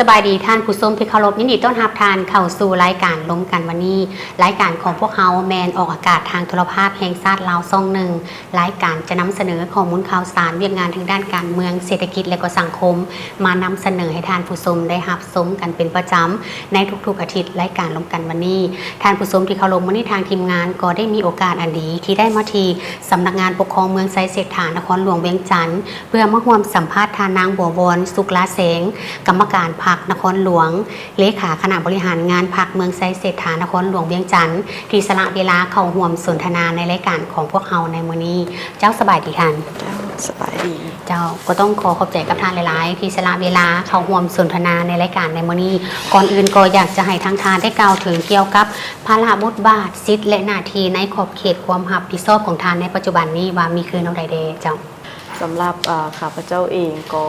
ສະບາຍດີທ່ານຜູ້ຊົມທີ່ເຄົາລົບ, ຍິນດີຕ້ອນຮັບທ່ານເຂົ້າສູ່ລາຍການລົມກັນວັນນີ້. ລາຍການຂອງພວກເຮົາແມ່ນອອກອາກາດທາງໂທລະພາບແຫ່ງຊາດລາວຊ່ອງໜຶ່ງ. ລາຍການຈະນຳສະເໜີຂໍ້ມູນຂ່າວສານ, ວຽກງານທາງດ້ານການເມືອງ, ເສດຖະກິດ ແລະ ກໍສັງຄົມ ມານຳສະເໜີໃຫ້ທ່ານຜູ້ຊົມໄດ້ຮັບຊົມກັນເປັນປະຈຳໃນທຸກໆອາທິດ. ລາຍການລົມກັນວັນນີ້, ທ່ານຜູ້ຊົມທີ່ເຄົາລົບ, ມື້ນີ້ທາງທີມງານກໍໄດ້ມີໂອກາດອັນດີທີ່ໄດ້ມາທີ່ສຳນັກງານປົກຄອງເມືອງໄຊເສດຖາ ນະຄອນຫຼວງວຽງຈັນ ເພື່ອມາຮ່ວມສຳພາດທ່ານນາງ ບົວວອນ ສຸກລາແສງ ກຳມະການພັກນະຄອນຫຼວງ, ເລຂາຄະນະບໍລິຫານງານພັກເມືອງໄຊເສດຖາ ນະຄອນຫຼວງວຽງຈັນ ທີ່ສະຫຼະເວລາເຂົ້າຮ່ວມສົນທະນາໃນລາຍການຂອງພວກເຮົາໃນມື້ນີ້. ເຈົ້າ, ສະບາຍດີທ່ານ. ເຈົ້າ, ສະບາຍດີ. ເຈົ້າ, ກໍຕ້ອງຂໍຂອບໃຈກັບທ່ານຫຼາຍໆ ທີ່ສະຫຼະເວລາເຂົ້າຮ່ວມສົນທະນາໃນລາຍການໃນມື້ນີ້. ກ່ອນອື່ນກໍຢາກຈະໃຫ້ທາງທ່ານໄດ້ກ່າວເຖິງກ່ຽວກັບພາລະບົດບາດ, ສິດ ແລະ ໜ້າທີ່ໃນຂອບເຂດຄວາມຮັບຜິດຊອບຂອງທ່ານໃນປັດຈຸບັນນີ້ວ່າມີຄືແນວໃດແດ່ເຈົ້າ? ສຳລັບ ເອີ ຂ້າພະເຈົ້າເອງກໍ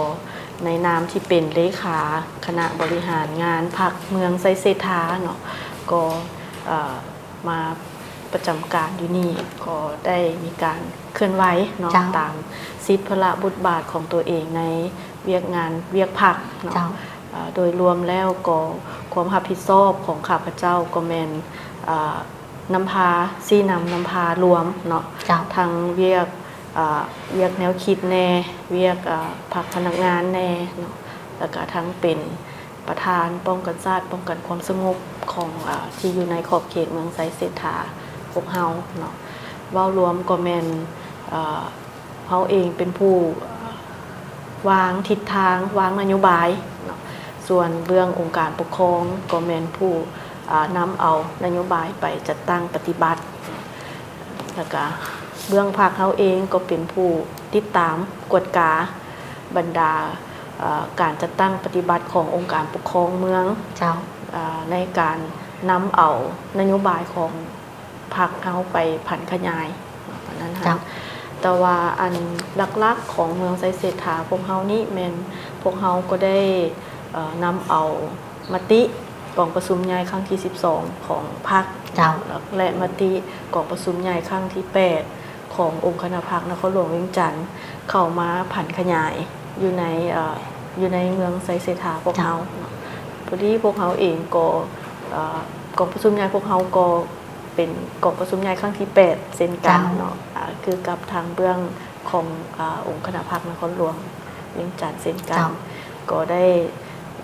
ໃນນາມທີ່ເປັນເລຂາຄະນະບໍລິຫານງານພັກເມືອງໄຊເສດຖາເນາະ, ກໍ ເອີ ມາປະຈຳການຢູ່ນີ້ ກໍໄດ້ມີການເຄື່ອນໄຫວເນາະ ເຈົ້າ ຕາມສິດພາລະບົດບາດຂອງຕົວເອງໃນວຽກງານວຽກພັກເນາະ. ເຈົ້າ. ເອີ ໂດຍລວມແລ້ວກໍຄວາມຮັບຜິດຊອບຂອງຂ້າພະເຈົ້າກໍແມ່ນ ເອີ ນຳພາ ຊີ້ນຳນຳພາລວມເນາະ, ເຈົ້າ ທັງວຽກ ເອີ ວຽກແນວຄິດແດ່, ວຽກ ເອີ ພັກພະນັກງານແດ່ເນາະ, ແລ້ວກະທັງເປັນປະທານປ້ອງກັນຊາດ ປ້ອງກັນຄວາມສະຫງົບຂອງ ເອີ ທີ່ຢູ່ໃນຂອບເຂດເມືອງໄຊເສດຖາພວກເຮົາເນາະ. ເວົ້າລວມກໍແມ່ນ ເອີ ເຮົາເອງເປັນຜູ້ ເອີ ວາງທິດທາງ, ວາງນະໂຍບາຍເນາະ, ສ່ວນເບື້ອງອົງການປົກຄອງກໍແມ່ນຜູ້ ເອີ ນຳເອົານະໂຍບາຍໄປຈັດຕັ້ງປະຕິບັດ, ແລ້ວກະເບື້ອງພັກເຮົາເອງກໍເປັນຜູ້ຕິດຕາມກວດກາບັນດາ ເອີ ການຈັດຕັ້ງປະຕິບັດຂອງອົງການປົກຄອງເມືອງ ເຈົ້າ ເອີ ໃນການນຳເອົານະໂຍບາຍຂອງ ພັກເຮົາໄປຜັນຂະຫຍາຍເນາະ ອັນນັ້ນຫັ້ນ. ເຈົ້າ. ແຕ່ວ່າອັນຫຼັກໆຂອງເມືອງໄຊເສດຖາພວກເຮົານີ້ ແມ່ນພວກເຮົາກໍໄດ້ ເອີ ນຳເອົາມະຕິກອງປະຊຸມໃຫຍ່ຄັ້ງທີສິບສອງຂອງພັກ ເຈົ້າ ແລະ ມະຕິກອງປະຊຸມໃຫຍ່ຄັ້ງທີແປດຂອງອົງຄະນະພັກນະຄອນຫຼວງວຽງຈັນ ເຂົ້າມາຜັນຂະຫຍາຍຢູ່ໃນ ເອີ ຢູ່ໃນເມືອງໄຊເສດຖາພວກເຮົາ ເຈົ້າ ເນາະ. ພໍດີພວກເຮົາເອງກໍ ເອີ ກອງປະຊຸມໃຫຍ່ພວກເຮົາກໍ ເປັນກອງປະຊຸມໃຫຍ່ຄັ້ງທີແປດເຊັ່ນກັນ ເຈົ້າ ເນາະ, ອາ ຄືກັບທາງເບື້ອງຂອງ ອາ ອົງຄະນະພັກນະຄອນຫຼວງວຽງຈັນເຊັ່ນກັນ ເຈົ້າ ກໍໄດ້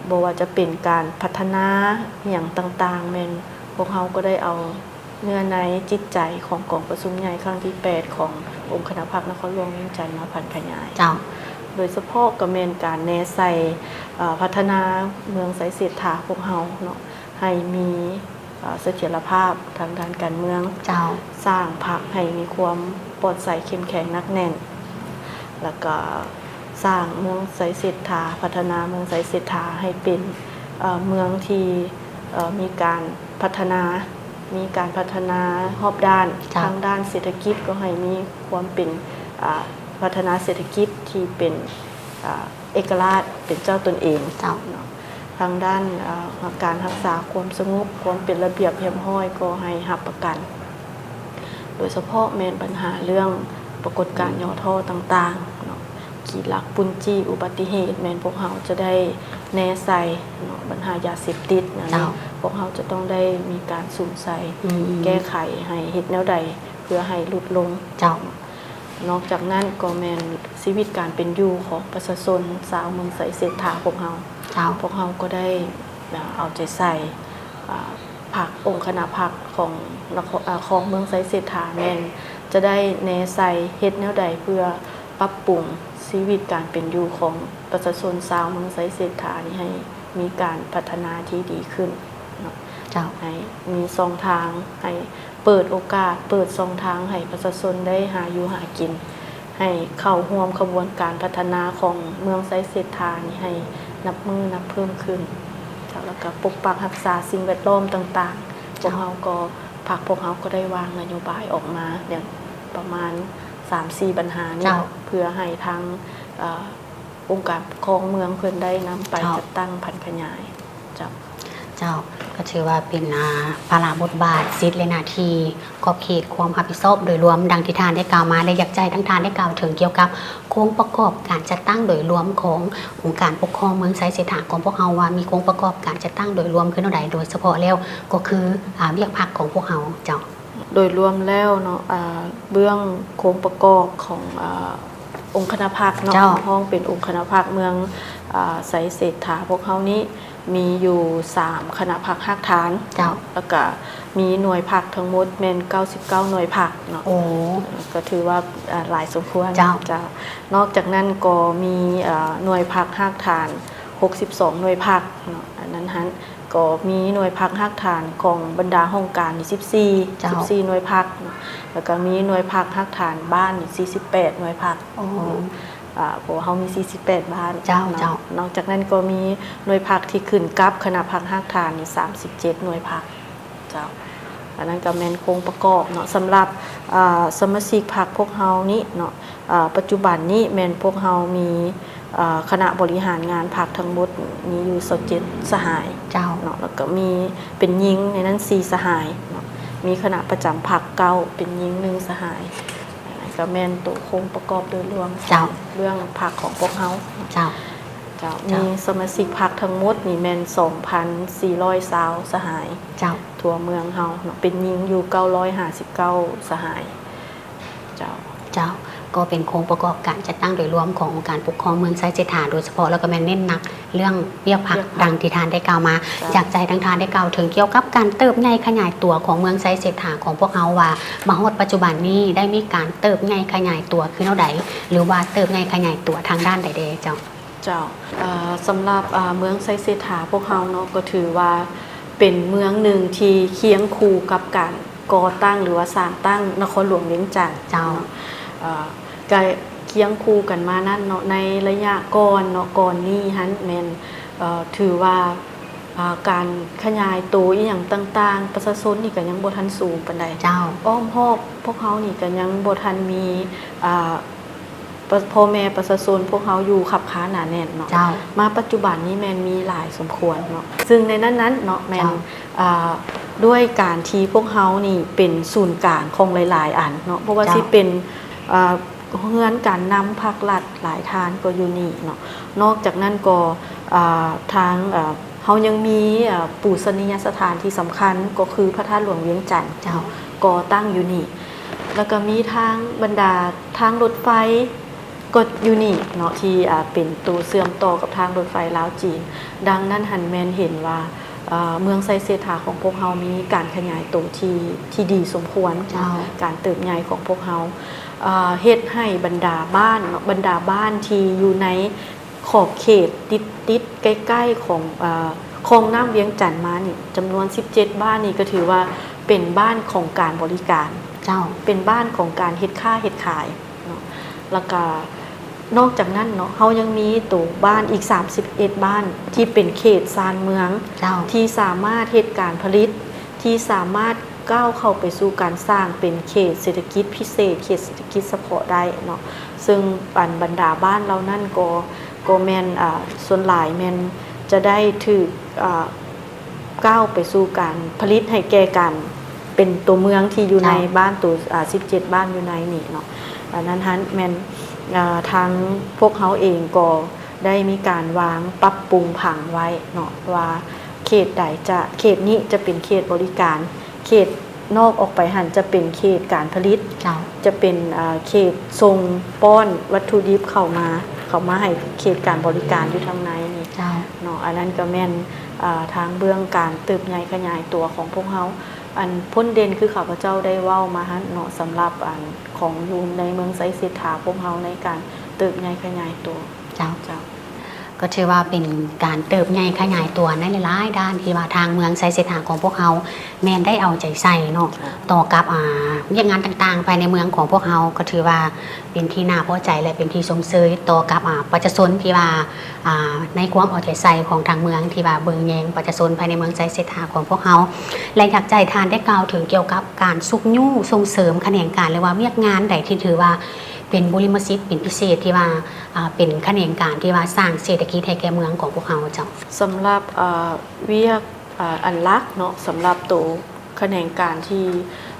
ບໍ່ວ່າຈະເປັນການພັດທະນາຫຍັງຕ່າງໆ ແມ່ນພວກເຮົາກໍໄດ້ເອົາເນື້ອໃນຈິດໃຈຂອງກອງປະຊຸມໃຫຍ່ຄັ້ງທີແປດຂອງອົງຄະນະພັກນະຄອນຫຼວງວຽງຈັນມາຜັນຂະຫຍາຍ ເຈົ້າ ໂດຍສະເພາະກໍແມ່ນການແນໃສ່ ອາ ພັດທະນາເມືອງໄຊເສດຖາພວກເຮົາເນາະ ໃຫ້ມີ ເອີ ສະຖຽນລະພາບທາງດ້ານການເມືອງ ເຈົ້າ ສ້າງພັກໃຫ້ມີຄວາມປອດໃສເຂັ້ມແຂງໜັກແໜ້ນ ແລ້ວກະສ້າງເມືອງໄຊເສດຖາ ພັດທະນາເມືອງໄຊເສດຖາໃຫ້ເປັນ ເອີ ເມືອງທີ່ ເອີ ມີການພັດທະນາ ມີການພັດທະນາຮອບດ້ານ ເຈົ້າ ທາງດ້ານເສດຖະກິດກໍໃຫ້ມີຄວາມເປັນ ອາ ພັດທະນາເສດຖະກິດທີ່ເປັນ ອາ ເອກະລາດເປັນເຈົ້າຕົນເອງ ເຈົ້າ ເນາະ ທາງດ້ານ ເອີ ການຮັກສາຄວາມສະຫງົບ ຄວາມເປັນລະບຽບຮຽບຮ້ອຍກໍໃຫ້ຮັບປະກັນ ໂດຍສະເພາະແມ່ນບັນຫາເລື່ອງປາກົດການຫຍໍ້ທໍ້ຕ່າງໆເນາະ ຂີ້ລັກປຸ້ນຈີ້ ອຸບັດຕິເຫດ ແມ່ນພວກເຮົາຈະໄດ້ແນໃສ່ເນາະ ບັນຫາຢາເສບຕິດແນວນີ້ ເຈົ້າ ພວກເຮົາຈະຕ້ອງໄດ້ມີການສຸມໃສ່ ອືມ ແກ້ໄຂໃຫ້ເຮັດແນວໃດເພື່ອໃຫ້ຫຼຸດລົງ ເຈົ້າ. ນອກຈາກນັ້ນກໍແມ່ນຊີວິດການເປັນຢູ່ຂອງປະຊາຊົນຊາວເມືອງໄຊເສດຖາພວກເຮົາ ເຈົ້າ ພວກເຮົາກໍໄດ້ ອາ ເອົາໃຈໃສ່ ອາ ພັກ ອົງຄະນະພັກຂອງນະຄອນ ອາ ຂອງເມືອງໄຊເສດຖາ ແມ່ນຈະໄດ້ແນໃສ່ເຮັດແນວໃດເພື່ອປັບປຸງຊີວິດການເປັນຢູ່ຂອງປະຊາຊົນຊາວເມືອງໄຊເສດຖານີ້ໃຫ້ມີການພັດທະນາທີ່ດີຂຶ້ນເນາະ ເຈົ້າ ໃຫ້ມີຊ່ອງທາງ ໃຫ້ ເປີດໂອກາດ ເປີດຊ່ອງທາງໃຫ້ປະຊາຊົນໄດ້ຫາຢູ່ຫາກິນ ໃຫ້ເຂົ້າຮ່ວມຂະບວນການພັດທະນາຂອງເມືອງໄຊເສດຖານີ້ໃຫ້ນັບມື້ນັບເພີ່ມຂຶ້ນ ແລ້ວກໍປົກປັກຮັກສາສິ່ງແວດລ້ອມຕ່າງໆ ເຈົ້າ ພວກເຮົາກໍ ພັກພວກເຮົາກໍໄດ້ວາງນະໂຍບາຍອອກມາຢ່າງປະມານສາມສີ່ບັນຫານີ້ ເຈົ້າ ເພື່ອໃຫ້ທາງ ເອີ ອົງການປົກຄອງເມືອງເພິ່ນໄດ້ນຳໄປ ເຈົ້າ ຈັດຕັ້ງຜັນຂະຫຍາຍ ເຈົ້າ. ເຈົ້າ. ກໍຖືວ່າເປັນ ອ່າ ພາລະບົດບາດ ສິດ ແລະ ໜ້າທີ່ ຂອບເຂດຄວາມຮັບຜິດຊອບໂດຍລວມ ດັ່ງທີ່ທ່ານໄດ້ກ່າວມາ ແລະ ຢາກຈະໃຫ້ທາງທ່ານໄດ້ກ່າວເຖິງກ່ຽວກັບໂຄງປະກອບການຈັດຕັ້ງໂດຍລວມຂອງອົງການປົກຄອງເມືອງໄຊເສດຖາຂອງພວກເຮົາ ວ່າມີໂຄງປະກອບການຈັດຕັ້ງໂດຍລວມຄືແນວໃດ ໂດຍສະເພາະແລ້ວກໍຄື ອ່າ ວຽກພັກຂອງພວກເຮົາເຈົ້າ. ໂດຍລວມແລ້ວເນາະ ອ່າ ເບື້ອງໂຄງປະກອບຂອງ ອ່າ ອົງຄະນະພັກເນາະ ເຈົ້າ ເຮົາຮ້ອງເປັນອົງຄະນະພັກເມືອງ ອ່າ ໄຊເສດຖາ ພວກເຮົານີ້ມີຢູ່ສາມຄະນະພັກຮາກຖານ ເຈົ້າ ແລ້ວກະມີໜ່ວຍພັກທັງໝົດແມ່ນເກົ້າສິບເກົ້າໜ່ວຍພັກເນາະ. ໂອ້ ກໍຖືວ່າ ອ່າ ຫຼາຍສົມຄວນ ເຈົ້າ ເຈົ້າ. ນອກຈາກນັ້ນກໍມີ ເອີ ໜ່ວຍພັກຮາກຖານຫົກສິບສອງໜ່ວຍພັກເນາະ ອັນນັ້ນຫັ້ນ ກໍມີໜ່ວຍພັກຮາກຖານຂອງບັນດາຫ້ອງການນີ້ສິບສີ່ ເຈົ້າ ສິບສີ່ໜ່ວຍພັກເນາະ ແລ້ວກໍມີໜ່ວຍພັກຮາກຖານບ້ານນີ້ສີ່ສິບແປດໜ່ວຍພັກ. ໂອ້ ອາ ເພາະວ່າເຮົາມີສີ່ສິບແປດບ້ານ ເຈົ້າ ເນາະ ເຈົ້າ. ນອກຈາກນັ້ນກໍມີໜ່ວຍພັກທີ່ຂຶ້ນກັບຄະນະພັກຮາກຖານນີ້ສາມສິບເຈັດໜ່ວຍພັກ ເຈົ້າ. ອັນນັ້ນກໍແມ່ນໂຄງປະກອບເນາະ ສຳລັບ ອາ ສະມາຊິກພັກພວກເຮົານີ້ເນາະ ອາ ປັດຈຸບັນນີ້ແມ່ນພວກເຮົາມີ ອາ ຄະນະບໍລິຫານງານພັກທັງໝົດມີຢູ່ຊາວເຈັດສະຫາຍ ເຈົ້າ ເນາະ ແລ້ວກໍມີເປັນຍິງໃນນັ້ນສີ່ສະຫາຍເນາະ ມີຄະນະປະຈຳພັກເກົ້າ ເປັນຍິງໜຶ່ງສະຫາຍ. ອັນນັ້ນກໍແມ່ນໂຕໂຄງປະກອບໂດຍລວມ ເຈົ້າ ເລື່ອງພັກຂອງພວກເຮົາ ເຈົ້າ ເຈົ້າ. ເຈົ້າ ມີສະມາຊິກພັກທັງໝົດນີ້ແມ່ນສອງພັນສີ່ຮ້ອຍຊາວສະຫາຍ ເຈົ້າ ທົ່ວເມືອງເຮົາເນາະ ເປັນຍິງຢູ່ເກົ້າຮ້ອຍຫ້າສິບເກົ້າສະຫາຍ ເຈົ້າ. ເຈົ້າ ກໍເປັນໂຄງປະກອບການຈັດຕັ້ງໂດຍລວມຂອງອົງການປົກຄອງເມືອງໄຊເສດຖາໂດຍສະເພາະ ແລ້ວກໍແມ່ນເນັ້ນໜັກເລື່ອງວຽກພັກ ວຽກພັກ ດັ່ງທີ່ທ່ານໄດ້ກ່າວມາ. ເຈົ້າ. ຢາກຈະໃຫ້ທາງທ່ານໄດ້ກ່າວເຖິງກ່ຽວກັບການເຕີບໃຫຍ່ຂະຫຍາຍຕົວຂອງເມືອງໄຊເສດຖາຂອງພວກເຮົາວ່າ ມາຮອດປັດຈຸບັນນີ້ໄດ້ມີການເຕີບໃຫຍ່ຂະຫຍາຍຕົວຄືແນວໃດ ຫຼືວ່າເຕີບໃຫຍ່ຂະຫຍາຍຕົວທາງດ້ານໃດແດ່ເຈົ້າ? ເຈົ້າ ເອີ ສຳລັບ ເອີ ເມືອງໄຊເສດຖາພວກເຮົາເນາະ ກໍຖືວ່າເປັນເມືອງໜຶ່ງທີ່ຄຽງຄູ່ກັບການກໍ່ຕັ້ງ ຫຼືວ່າສ້າງຕັ້ງນະຄອນຫຼວງວຽງຈັນ ເຈົ້າ ເນາະ ເອີ ກະຄຽງຄູ່ກັນມານັ້ນເນາະ ໃນໄລຍະກ່ອນເນາະ ກ່ອນນີ້ຫັ້ນແມ່ນ ເອີ ຖືວ່າ ອາ ການຂະຫຍາຍໂຕອີ່ຫຍັງຕ່າງໆ ປະຊາຊົນນີ້ກະຍັງບໍ່ທັນສູງປານໃດ ເຈົ້າ ອ້ອມຮອບພວກເຮົານີ້ກະຍັງບໍ່ທັນມີ ອາ ປະ ພໍ່ແມ່ປະຊາຊົນພວກເຮົາຢູ່ຄັບຄາໜາແໜ້ນເນາະ ເຈົ້າ. ມາປັດຈຸບັນນີ້ແມ່ນມີຫຼາຍສົມຄວນເນາະ ຊຶ່ງໃນນັ້ນໆເນາະ ແມ່ນ ເຈົ້າ ອາ ດ້ວຍການທີ່ພວກເຮົານີ້ເປັນສູນກາງຂອງຫຼາຍໆອັນເນາະ ບໍ່ວ່າ ເຈົ້າ ຊິເປັນ ອາ ເຮືອນການນຳພາກລັດຫຼາຍທ່ານກໍຢູ່ນີ້ເນາະ ນອກຈາກນັ້ນກໍ ອາ ທາງ ອາ ເຮົາຍັງມີ ອາ ປູຊະນີຍະສະຖານທີ່ສຳຄັນ ກໍຄືພະທາດຫຼວງວຽງຈັນ ເຈົ້າ ກໍຕັ້ງຢູ່ນີ້ ແລ້ວກໍມີທາງບັນດາທາງລົດໄຟກໍຢູ່ນີ້ເນາະ ທີ່ ອາ ເປັນໂຕເຊື່ອມຕໍ່ກັບທາງລົດໄຟລາວຈີນ. ດັ່ງນັ້ນຫັ້ນແມ່ນເຫັນວ່າ ອາ ເມືອງໄຊເສດຖາຂອງພວກເຮົາມີການຂະຫຍາຍໂຕທີ່ ທີ່ດີສົມຄວນ ເຈົ້າ ການເຕີບໃຫຍ່ຂອງພວກເຮົາ ອາ ເຮັດໃຫ້ບັນດາບ້ານເນາະ ບັນດາບ້ານທີ່ຢູ່ໃນ ຂອບເຂດຕິດ ຕິດໃກ້ໆຂອງ ເອີ ຂອງນ້ຳວຽງຈັນມານີ້ ຈຳນວນສິບເຈັດບ້ານນີ້ ກໍຖືວ່າເປັນບ້ານຂອງການບໍລິການ ເຈົ້າ ເປັນບ້ານຂອງການເຮັດຄ້າເຮັດຂາຍເນາະ. ແລ້ວກະນອກຈາກນັ້ນເນາະ ເຮົາຍັງມີໂຕບ້ານອີກສາມສິບເອັດບ້ານ ທີ່ເປັນເຂດຊານເມືອງ ເຈົ້າ ທີ່ສາມາດເຮັດການຜະລິດ ທີ່ສາມາດກ້າວເຂົ້າໄປສູ່ການສ້າງເປັນເຂດເສດຖະກິດພິເສດ ເຂດເສດຖະກິດສະເພາະໄດ້ເນາະ. ເຊິ່ງອັນບັນດາບ້ານເຫຼົ່ານັ້ນກໍ ກໍແມ່ນ ອາ ສ່ວນຫຼາຍແມ່ນຈະໄດ້ຖືກ ອາ ກ້າວໄປສູ່ການຜະລິດໃຫ້ແກ່ການເປັນຕົວເມືອງທີ່ຢູ່ໃນ ເຈົ້າ ບ້ານໂຕ ອາ ສິບເຈັດບ້ານຢູ່ໃນນີ້ເນາະ. ອັນນັ້ນຫັ້ນແມ່ນ ອາ ທາງພວກເຮົາເອງກໍ ໄດ້ມີການວາງປັບປຸງຜັງໄວ້ເນາະ ວ່າເຂດໃດຈະ ເຂດນີ້ຈະເປັນເຂດບໍລິການ ເຂດນອກອອກໄປຫັ້ນຈະເປັນເຂດການຜະລິດ ເຈົ້າ ຈະເປັນ ເອີ ເຂດສົ່ງປ້ອນວັດຖຸດິບເຂົ້າມາ ເຂົ້າມາໃຫ້ເຂດການບໍລິການຢູ່ທາງໃນນີ້ ເຈົ້າ ເນາະ. ອັນນັ້ນກໍແມ່ນ ເອີ ທາງເບື້ອງການເຕີບໃຫຍ່ຂະຫຍາຍຕົວຂອງພວກເຮົາ ອັນພົ້ນເດັ່ນຄືຂ້າພະເຈົ້າໄດ້ເວົ້າມາຫັ້ນເນາະ ສຳລັບອັນຂອງຢູ່ໃນເມືອງໄຊເສດຖາພວກເຮົາໃນການເຕີບໃຫຍ່ຂະຫຍາຍຕົວ. ເຈົ້າ ເຈົ້າ ກໍຖືວ່າເປັນການເຕີບໃຫຍ່ຂະຫຍາຍຕົວໃນຫຼາຍໆດ້ານ ທີ່ວ່າທາງເມືອງໄຊເສດຖາຂອງພວກເຮົາແມ່ນໄດ້ເອົາໃຈໃສ່ເນາະ ເຈົ້າ ຕໍ່ກັບ ອາ ວຽກງານຕ່າງໆພາຍໃນເມືອງຂອງພວກເຮົາ ກໍຖືວ່າເປັນທີ່ໜ້າພໍໃຈ ແລະ ເປັນທີ່ຊົມເຊີຍຕໍ່ກັບ ອາ ປະຊາຊົນທີ່ວ່າ ອາ ໃນຄວາມເອົາໃຈໃສ່ຂອງທາງເມືອງ ທີ່ວ່າເບິ່ງແຍງປະຊາຊົນພາຍໃນເມືອງໄຊເສດຖາຂອງພວກເຮົາ ແລະ ຢາກຈະໃຫ້ທ່ານໄດ້ກ່າວເຖິງກ່ຽວກັບການຊຸກຍູ້ສົ່ງເສີມຂະແໜງການ ຫຼືວ່າວຽກງານໃດທີ່ຖືວ່າ ເປັນບຸລິມະສິດເປັນພິເສດທີ່ວ່າ ອາ ເປັນຂະແໜງການທີ່ວ່າສ້າງເສດຖະກິດໃຫ້ແກ່ເມືອງຂອງພວກເຮົາເຈົ້າ? ສຳລັບ ອາ ວຽກ ເອີ່ ອັນຫຼັກເນາະ ສຳລັບໂຕຂະແໜງການທີ່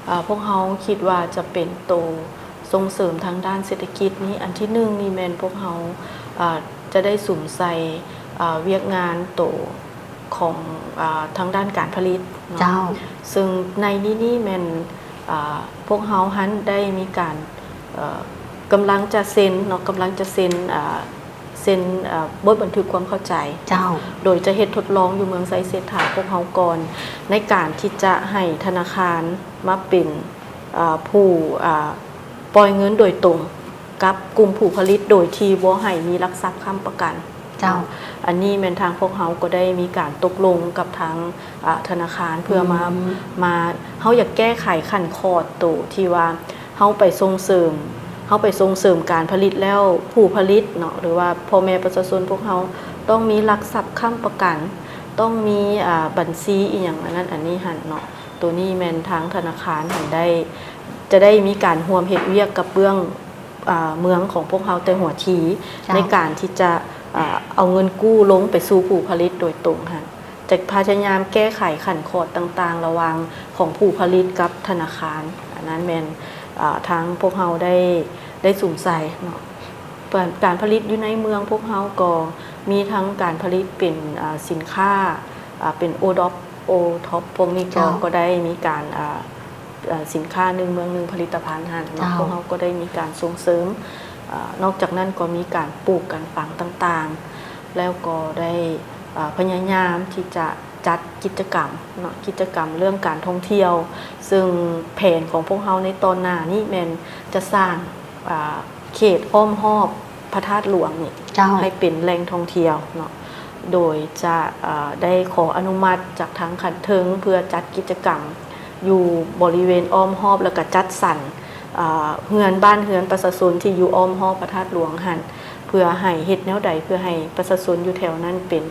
ເອີ່ ພວກເຮົາຄິດວ່າຈະເປັນໂຕສົ່ງເສີມທາງດ້ານເສດຖະກິດນີ້ ອັນທີໜຶ່ງນີ້ແມ່ນພວກເຮົາ ເອີ່ ຈະໄດ້ສຸມໃສ່ ເອີ່ ວຽກງານໂຕຂອງ ເອີ່ ທາງດ້ານການຜະລິດເນາະ ເຈົ້າ ເຊິ່ງໃນນີ້ນີ້ແມ່ນ ເອີ່ ພວກເຮົາຫັ້ນໄດ້ມີການ ເອີ່ ກຳລັງຈະເຊັນເນາະ ກຳລັງຈະເຊັນ ເອີ່ ເຊັນ ເອີ່ ບົດບັນທຶກຄວາມເຂົ້າໃຈ ເຈົ້າ ໂດຍຈະເຮັດທົດລອງຢູ່ເມືອງໄຊເສດຖາພວກເຮົາກ່ອນ ໃນການທີ່ຈະໃຫ້ທະນາຄານມາເປັນ ເອີ່ ຜູ້ ເອີ່ ປ່ອຍເງິນໂດຍຕົງກັບກຸ່ມຜູ້ຜະລິດ ໂດຍທີ່ບໍ່ໃຫ້ມີຫຼັກຊັບຄ້ຳປະກັນ ເຈົ້າ ເນາະ ອັນນີ້ແມ່ນທາງພວກເຮົາກໍໄດ້ມີການຕົກລົງກັບທາງ ເອີ່ ທະນາຄານ ເພື່ອມາ ອືມ ມາ ເຮົາຢາກແກ້ໄຂຂັ້ນຂອດໂຕທີ່ວ່າ ເຮົາໄປສົ່ງເສີມ ເຮົາໄປສົ່ງເສີມການຜະລິດແລ້ວ ຜູ້ຜະລິດເນາະ ຫຼືວ່າພໍ່ແມ່ປະຊາຊົນພວກເຮົາຕ້ອງມີຫຼັກຊັບຄ້ຳປະກັນ ຕ້ອງມີ ອາ ບັນຊີອີ່ຫຍັງອັນນັ້ນອັນນີ້ຫັ້ນເນາະ ໂຕນີ້ແມ່ນທາງທະນາຄານຫັ້ນໄດ້ ຈະໄດ້ມີການຮ່ວມເຮັດວຽກກັບເບື້ອງ ອາ ເມືອງຂອງພວກເຮົາແຕ່ຫົວທີ ເຈົ້າ ໃນການທີ່ຈະ ອາ ເອົາເງິນກູ້ລົງໄປສູ່ຜູ້ຜະລິດໂດຍຕົງຫັ້ນ ຈະພະຍາຍາມແກ້ໄຂຂັ້ນຂອດຕ່າງໆ ລະຫວ່າງຂອງຜູ້ຜະລິດກັບທະນາຄານ ອັນນັ້ນແມ່ນ ເອີ່ ທາງພວກເຮົາໄດ້ ໄດ້ສຸມໃສ່ເນາະ ການ ການຜະລິດຢູ່ໃນເມືອງພວກເຮົາກໍມີທັງການຜະລິດເປັນ ເອີ່ ສິນຄ້າ ເປັນໂອດອບ ໂອທັອບ ພວກນີ້ກໍ ເຈົ້າ ກໍໄດ້ມີການ ເອີ່ ເອີ່ ສິນຄ້າໜຶ່ງເມືອງໜຶ່ງຜະລິດຕະພັນຫັ້ນເນາະ ເຈົ້າ ພວກເຮົາກໍໄດ້ມີການສົ່ງເສີມ ເອີ່ ນອກຈາກນັ້ນກໍມີການປູກການຝັງຕ່າງໆ ແລ້ວກໍໄດ້ ເອີ່ ພະຍາຍາມທີ່ຈະຈັດກິດຈະກຳເນາະ ກິດຈະກຳເລື່ອງການທ່ອງທ່ຽວ ເຊິ່ງແຜນຂອງພວກເຮົາໃນຕອນໜ້ານີ້ແມ່ນຈະສ້າງ ເອີ່ ເຂດອ້ອມຮອບພະທາດຫຼວງນີ້ ເຈົ້າ ໃຫ້ເປັນແຫຼ່ງທ່ອງທ່ຽວເນາະ ໂດຍຈະ ເອີ່ ໄດ້ຂໍອະນຸມັດຈາກທາງຂັ້ນເທິງ ເພື່ອຈັດກິດຈະກຳຢູ່ບໍລິເວນອ້ອມຮອບ ແລ້ວກະຈັດສັນ ເອີ່ ເຮືອນ ບ້ານເຮືອນປະຊາຊົນທີ່ຢູ່ອ້ອມຮອບພະທາດຫຼວງຫັ້ນ ເພື່ອໃຫ້ເຮັດແນວໃດ ເພື່ອໃຫ້ປະຊາຊົນຢູ່ແຖວນັ້ນເປັນ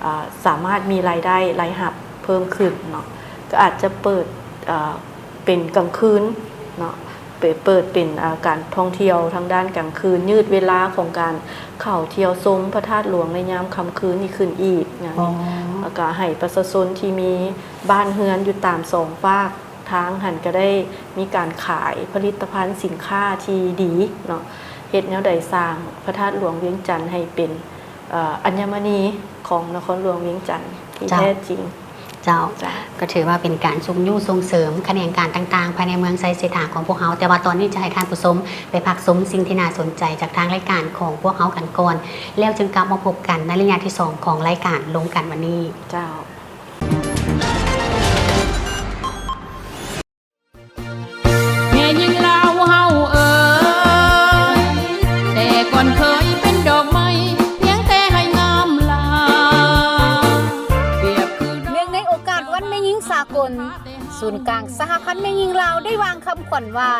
ເອີ່ ສາມາດມີລາຍໄດ້ ລາຍຮັບເພີ່ມຂຶ້ນເນາະ ກໍອາດຈະເປີດ ເອີ່ ເປັນກາງຄືນເນາະ ເປີດ ເປີດເປັນ ເອີ່ ການທ່ອງທ່ຽວທາງດ້ານກາງຄືນ ຍືດເວລາຂອງການເຂົ້າທ່ຽວຊົມພະທາດຫຼວງໃນຍາມຄ່ຳຄືນນີ້ຂຶ້ນອີກນະ ອໍ ແລ້ວກະໃຫ້ປະຊາຊົນທີ່ມີບ້ານເຮືອນຢູ່ຕາມສອງຟາກທາງຫັ້ນ ກະໄດ້ມີການຂາຍຜະລິດຕະພັນສິນຄ້າທີ່ດີເນາະ ເຮັດແນວໃດສ້າງພະທາດຫຼວງວຽງຈັນໃຫ້ເປັນ ເອີ່ ອັນຍະມະນີຂອງນະຄອນຫຼວງວຽງຈັນທີ່ ເຈົ້າ ແທ້ຈິງ. ເຈົ້າ ເຈົ້າ ກໍຖືວ່າເປັນການຊຸກຍູ້ສົ່ງເສີມຂະແໜງການຕ່າງໆ ພາຍໃນເມືອງໄຊເສດຖາຂອງພວກເຮົາ, ແຕ່ວ່າຕອນນີ້ຈະໃຫ້ທ່ານຜູ້ຊົມໄປພັກຊົມສິ່ງທີ່ໜ້າສົນໃຈຈາກທາງລາຍການຂອງພວກເຮົາກັນກ່ອນ, ແລ້ວຈຶ່ງກັບມາພົບກັນໃນໄລຍະທີສອງຂອງລາຍການລົມກັນວັນນີ້. ເຈົ້າ. ແມ່ຍິງລາວເຮົາເອີຍ ແຕ່ກ່ອນເຄີຍເປັນດອກໄມ້ ພຽງແຕ່ໃຫ້ງາມລາ ປຽບຄືດອກ ເນື່ອງໃນໂອກາດວັນແມ່ຍິງສາກົນ, ສູນກາງສະຫະພັນແມ່ຍິງລາວໄດ້ວາງຄຳຂວັນວ່າ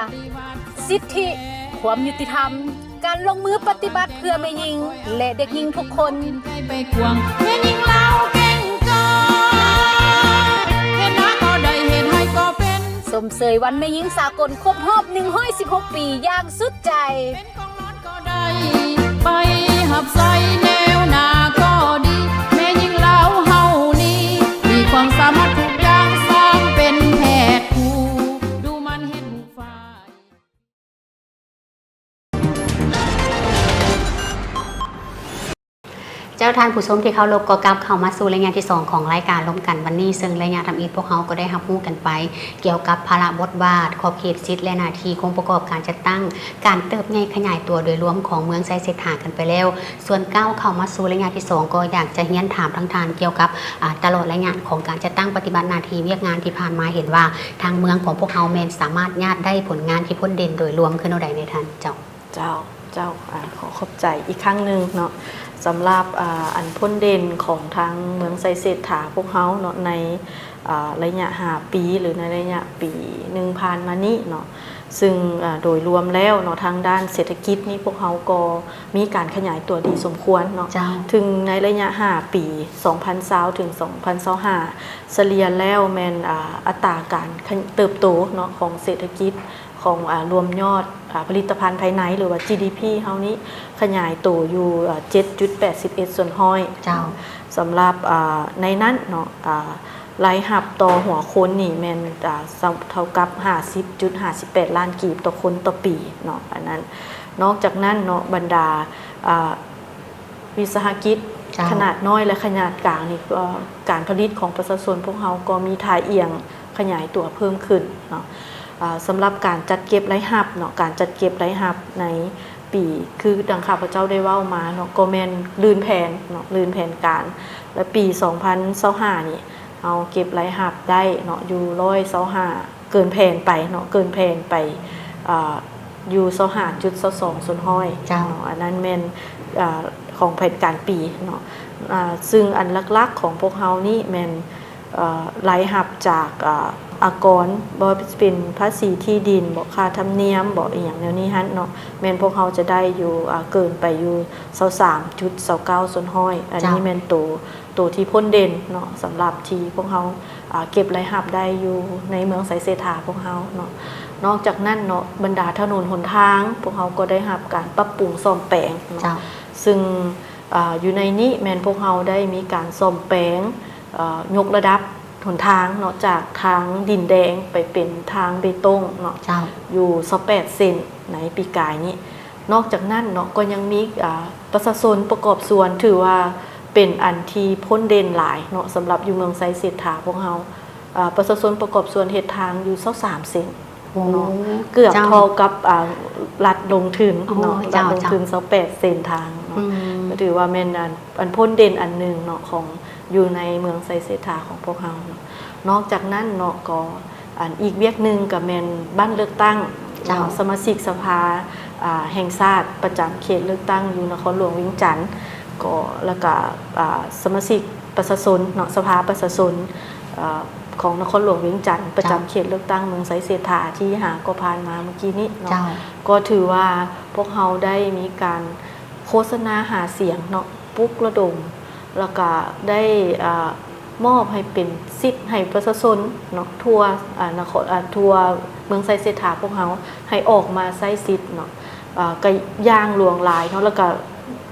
ສິດທິ, ຄວາມຍຸຕິທຳ, ການລົງມືປະຕິບັດເພື່ອແມ່ຍິງ ແລະ ເດັກຍິງທຸກຄົນ. ແມ່ຍິງລາວເກັ່ງກ້າ ເຮັດໜ້າກໍໄດ້ ເຮັດໄຮ່ກໍເປັນ. ຊົມເຊີຍວັນແມ່ຍິງສາກົນຄົບຮອບໜຶ່ງຮ້ອຍສິບຫົກປີຢ່າງສຸດໃຈ. ເປັນຂອງນອນກໍໄດ້ ໄປຮັບໃຊ້ແນວໜ້າກໍດີ. ແມ່ຍິງລາວເຮົານີ້ ມີຄວາມສາມາດທຸກຢ່າງ ສ້າງເປັນແພດຜູ້ ດູໝັ່ນເຮັດຫູຝ້າຍ. ເຈົ້າ ທ່ານຜູ້ຊົມທີ່ເຄົາລົບ, ກໍກັບເຂົ້າມາສູ່ໄລຍະທີສອງຂອງລາຍການລົມກັນວັນນີ້, ເຊິ່ງໄລຍະທຳອິດພວກເຮົາກໍໄດ້ຮັບຮູ້ກັນໄປກ່ຽວກັບພາລະບົດບາດ, ຂອບເຂດ, ສິດ ແລະ ໜ້າທີ່, ອົງປະກອບການຈັດຕັ້ງ, ການເຕີບໃຫຍ່ຂະຫຍາຍຕົວໂດຍລວມຂອງເມືອງໄຊເສດຖາກັນໄປແລ້ວ. ສ່ວນກ້າວເຂົ້າມາສູ່ໄລຍະທີສອງ ກໍຢາກຈະຮຽນຖາມທາງທ່ານກ່ຽວກັບ ອາ ຕະຫຼອດໄລຍະຂອງການຈັດຕັ້ງປະຕິບັດໜ້າທີ່ວຽກງານທີ່ຜ່ານມາ, ເຫັນວ່າທາງເມືອງຂອງພວກເຮົາແມ່ນສາມາດຍາດໄດ້ຜົນງານທີ່ພົ້ນເດັ່ນໂດຍລວມຄືແນວໃດແດ່ທ່ານເຈົ້າ? ເຈົ້າ ເຈົ້າ ອາ ຂໍຂອບໃຈອີກຄັ້ງໜຶ່ງເນາະ ສຳລັບ ອາ ອັນພົ້ນເດັ່ນຂອງທາງເມືອງໄຊເສດຖາພວກເຮົາເນາະ ໃນ ອາ ໄລຍະຫ້າປີ ຫຼື ໃນໄລຍະປີໜຶ່ງຜ່ານມານີ້ເນາະ ຊຶ່ງ ອາ ໂດຍລວມແລ້ວເນາະ ທາງດ້ານເສດຖະກິດນີ້ພວກເຮົາກໍມີການຂະຫຍາຍຕົວດີສົມຄວນເນາະ ເຈົ້າ ເຖິງໃນໄລຍະຫ້າປີ ສອງພັນຊາວ ເຖິງ ສອງພັນຊາວຫ້າ ສະເລ່ຍແລ້ວແມ່ນ ອາ ອັດຕາການເຕີບໂຕເນາະ ຂອງເສດຖະກິດ ຂອງ ອາ ລວມຍອດ ອາ ຜະລິດຕະພັນພາຍໃນ ຫຼືວ່າ ຈີດີພີ ເຮົານີ້ຂະຫຍາຍໂຕຢູ່ ອາ ເຈັດຈຸດແປດສິບເອັດສ່ວນຮ້ອຍ ເຈົ້າ ສຳລັບ ອາ ໃນນັ້ນເນາະ ອາ ລາຍຮັບຕໍ່ຫົວຄົນນີ້ແມ່ນ ອ່າ ເທົ່າກັບຫ້າສິບຈຸດຫ້າສິບແປດລ້ານກີບຕໍ່ຄົນຕໍ່ປີເນາະ. ອັນນັ້ນ ນອກຈາກນັ້ນເນາະ ບັນດາ ອ່າ ວິສາຫະກິດ ເຈົ້າ ຂະໜາດນ້ອຍ ແລະ ຂະໜາດກາງນີ້ ເອີ ການຜະລິດຂອງປະຊາຊົນພວກເຮົາກໍມີທ່າອ່ຽງຂະຫຍາຍຕົວເພີ່ມຂຶ້ນເນາະ. ເອີ ສຳລັບການຈັດເກັບລາຍຮັບເນາະ ການຈັດເກັບລາຍຮັບໃນປີ ຄືດັ່ງຂ້າພະເຈົ້າໄດ້ເວົ້າມາເນາະ ກໍແມ່ນລື່ນແຜນເນາະ ລື່ນແຜນການ ແລະ ປີສອງພັນຊາວຫ້ານີ້ ເຮົາເກັບລາຍຮັບໄດ້ເນາະ ຢູ່ຮ້ອຍຊາວຫ້າ ເກີນແຜນໄປເນາະ ເກີນແຜນໄປ ເອີ ຢູ່ຊາວຫ້າຈຸດຊາວສອງສ່ວນຮ້ອຍ ເຈົ້າ ເນາະ. ອັນນັ້ນແມ່ນ ເອີ ຂອງແຜນການປີເນາະ. ເອີ ຊຶ່ງອັນຫຼັກໆຂອງພວກເຮົານີ້ແມ່ນ ເອີ ລາຍຮັບຈາກ ເອີ ອາກອນ ບໍ່ວ່າຈະເປັນພາສີທີ່ດິນບໍ ຄ່າທຳນຽມບໍ ອີ່ຫຍັງແນວນີ້ຫັ້ນເນາະ ແມ່ນພວກເຮົາຈະໄດ້ຢູ່ ເອີ ເກີນໄປຢູ່ຊາວສາມຈຸດຊາວເກົ້າສ່ວນຮ້ອຍ. ອັນນີ້ ເຈົ້າ ແມ່ນໂຕ ໂຕທີ່ພົ້ນເດັ່ນເນາະ ສຳລັບທີ່ພວກເຮົາ ອ່າ ເກັບລາຍຮັບໄດ້ຢູ່ໃນເມືອງໄຊເສດຖາພວກເຮົາເນາະ. ນອກຈາກນັ້ນເນາະ ບັນດາຖະໜົນຫົນທາງ ພວກເຮົາກໍໄດ້ຮັບການປັບປຸງສ້ອມແປງເນາະ ເຈົ້າ ຊຶ່ງ ອ່າ ຢູ່ໃນນີ້ແມ່ນພວກເຮົາໄດ້ມີການສ້ອມແປງ ເອີ ຍົກລະດັບຫົນທາງເນາະ ຈາກທາງດິນແດງໄປເປັນທາງເບຕົງເນາະ ເຈົ້າ ຢູ່ຊາວແປດເສັ້ນໃນປີກາຍນີ້. ນອກຈາກນັ້ນເນາະ ກໍຍັງມີ ອ່າ ປະຊາຊົນປະກອບສ່ວນ ຖືວ່າເປັນອັນທີ່ພົ້ນເດັ່ນຫຼາຍເນາະ ສຳລັບຢູ່ເມືອງໄຊເສດຖາພວກເຮົາ ອ່າ ປະຊາຊົນປະກອບສ່ວນເຮັດທາງຢູ່ຊາວສາມເສັ້ນ ໂອ້ ເນາະ ເກືອບ ເຈົ້າ ເທົ່າກັບ ອ່າ ລັດລົງທຶນເນາະ ອໍ ເຈົ້າ ລັດລົງທຶນ ເຈົ້າ ຊາວແປດເສັ້ນທາງເນາະ ອືມ ກໍຖືວ່າແມ່ນອັນ ອັນພົ້ນເດັ່ນອັນໜຶ່ງເນາະ ຂອງ ຢູ່ໃນເມືອງໄຊເສດຖາຂອງພວກເຮົາເນາະ. ນອກຈາກນັ້ນເນາະ ກໍ ອັນອີກວຽກໜຶ່ງກໍແມ່ນບ້ານເລືອກຕັ້ງ ເຈົ້າ ເນາະ ສະມາຊິກສະພາ ອ່າ ແຫ່ງຊາດປະຈຳເຂດເລືອກຕັ້ງຢູ່ນະຄອນຫຼວງວຽງຈັນ ກໍ ແລ້ວກໍ ອ່າ ສະມາຊິກປະຊາຊົນເນາະ ສະພາປະຊາຊົນ ເອີ ຂອງນະຄອນຫຼວງວຽງຈັນ ປະຈຳ ເຈົ້າ ເຂດເລືອກຕັ້ງເມືອງໄຊເສດຖາ ທີ່ຫາກໍຜ່ານມາເມື່ອກີ້ນີ້ເນາະ ເຈົ້າ ກໍຖືວ່າພວກເຮົາໄດ້ມີການໂຄສະນາຫາສຽງເນາະ ປຸກລະດົມ ແລ້ວກະໄດ້ ເອີ ມອບໃຫ້ເປັນສິດໃຫ້ປະຊາຊົນເນາະ ທົ່ວ ອາ ນະຄອນ ອາ ທົ່ວເມືອງໄຊເສດຖາພວກເຮົາ ໃຫ້ອອກມາໃຊ້ສິດເນາະ ອາ ກະຢ່າງຫຼວງຫຼາຍເນາະ ແລ້ວກະ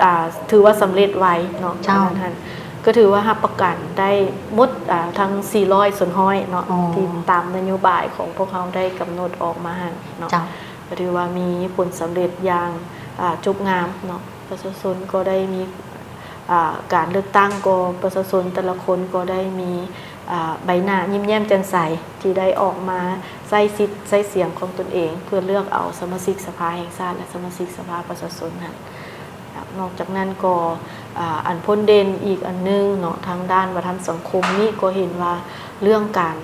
ອາ ຖືວ່າສຳເລັດໄວເນາະ ເຈົ້າ ອັນນັ້ນຫັ້ນ ກໍຖືວ່າຮັບປະກັນໄດ້ໝົດ ອາ ທັງສີ່ຮ້ອຍສ່ວນຮ້ອຍເນາະ ອໍ ທີ່ຕາມນະໂຍບາຍຂອງພວກເຮົາໄດ້ກຳນົດອອກມາຫັ້ນເນາະ ເຈົ້າ ກໍຖືວ່າມີຜົນສຳເລັດຢ່າງ ອາ ຈົບງາມເນາະ. ປະຊາຊົນກໍໄດ້ມີ ອ່າ ການເລືອກຕັ້ງ ກໍປະຊາຊົນແຕ່ລະຄົນກໍໄດ້ມີ ອ່າ ໃບໜ້າຍິ້ມແຍ້ມແຈ່ມໃສ ທີ່ໄດ້ອອກມາໃຊ້ສິດໃຊ້ສຽງຂອງຕົນເອງ ເພື່ອເລືອກເອົາສະມາຊິກສະພາແຫ່ງຊາດ ແລະ ສະມາຊິກສະພາປະຊາຊົນຫັ້ນ. ນອກຈາກນັ້ນກໍ ອ່າ ອັນພົ້ນເດັ່ນອີກອັນໜຶ່ງເນາະ ທາງດ້ານວັດທະນະທຳສັງຄົມນີ້ກໍເຫັນວ່າເລື່ອງການ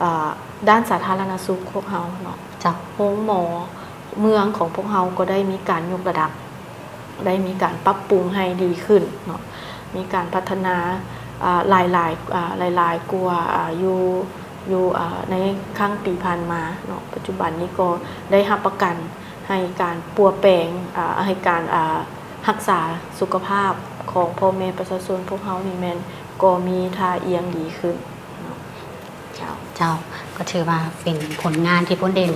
ອ່າ ດ້ານສາທາລະນະສຸກພວກເຮົາເນາະ ເຈົ້າ ໂຮງໝໍເມືອງຂອງພວກເຮົາກໍໄດ້ມີການຍົກລະດັບ ໄດ້ມີການປັບປຸງໃຫ້ດີຂຶ້ນເນາະ ມີການພັດທະນາ ອ່າ ຫຼາຍໆ ອ່າ ຫຼາຍໆກວ່າ ອ່າ ຢູ່ ຢູ່ ອ່າ ໃນຄັ້ງປີຜ່ານມາເນາະ. ປັດຈຸບັນນີ້ກໍໄດ້ຮັບປະກັນໃຫ້ການປົວແປງ ອ່າ ໃຫ້ການ ອ່າ ຮັກສາສຸຂະພາບຂອງພໍ່ແມ່ປະຊາຊົນພວກເຮົານີ້ແມ່ນກໍມີທ່າອ່ຽງດີຂຶ້ນເນາະ. ເຈົ້າ ເຈົ້າ ກໍຖືວ່າເປັນຜົນງານທີ່ພົ້ນເດັ່ນ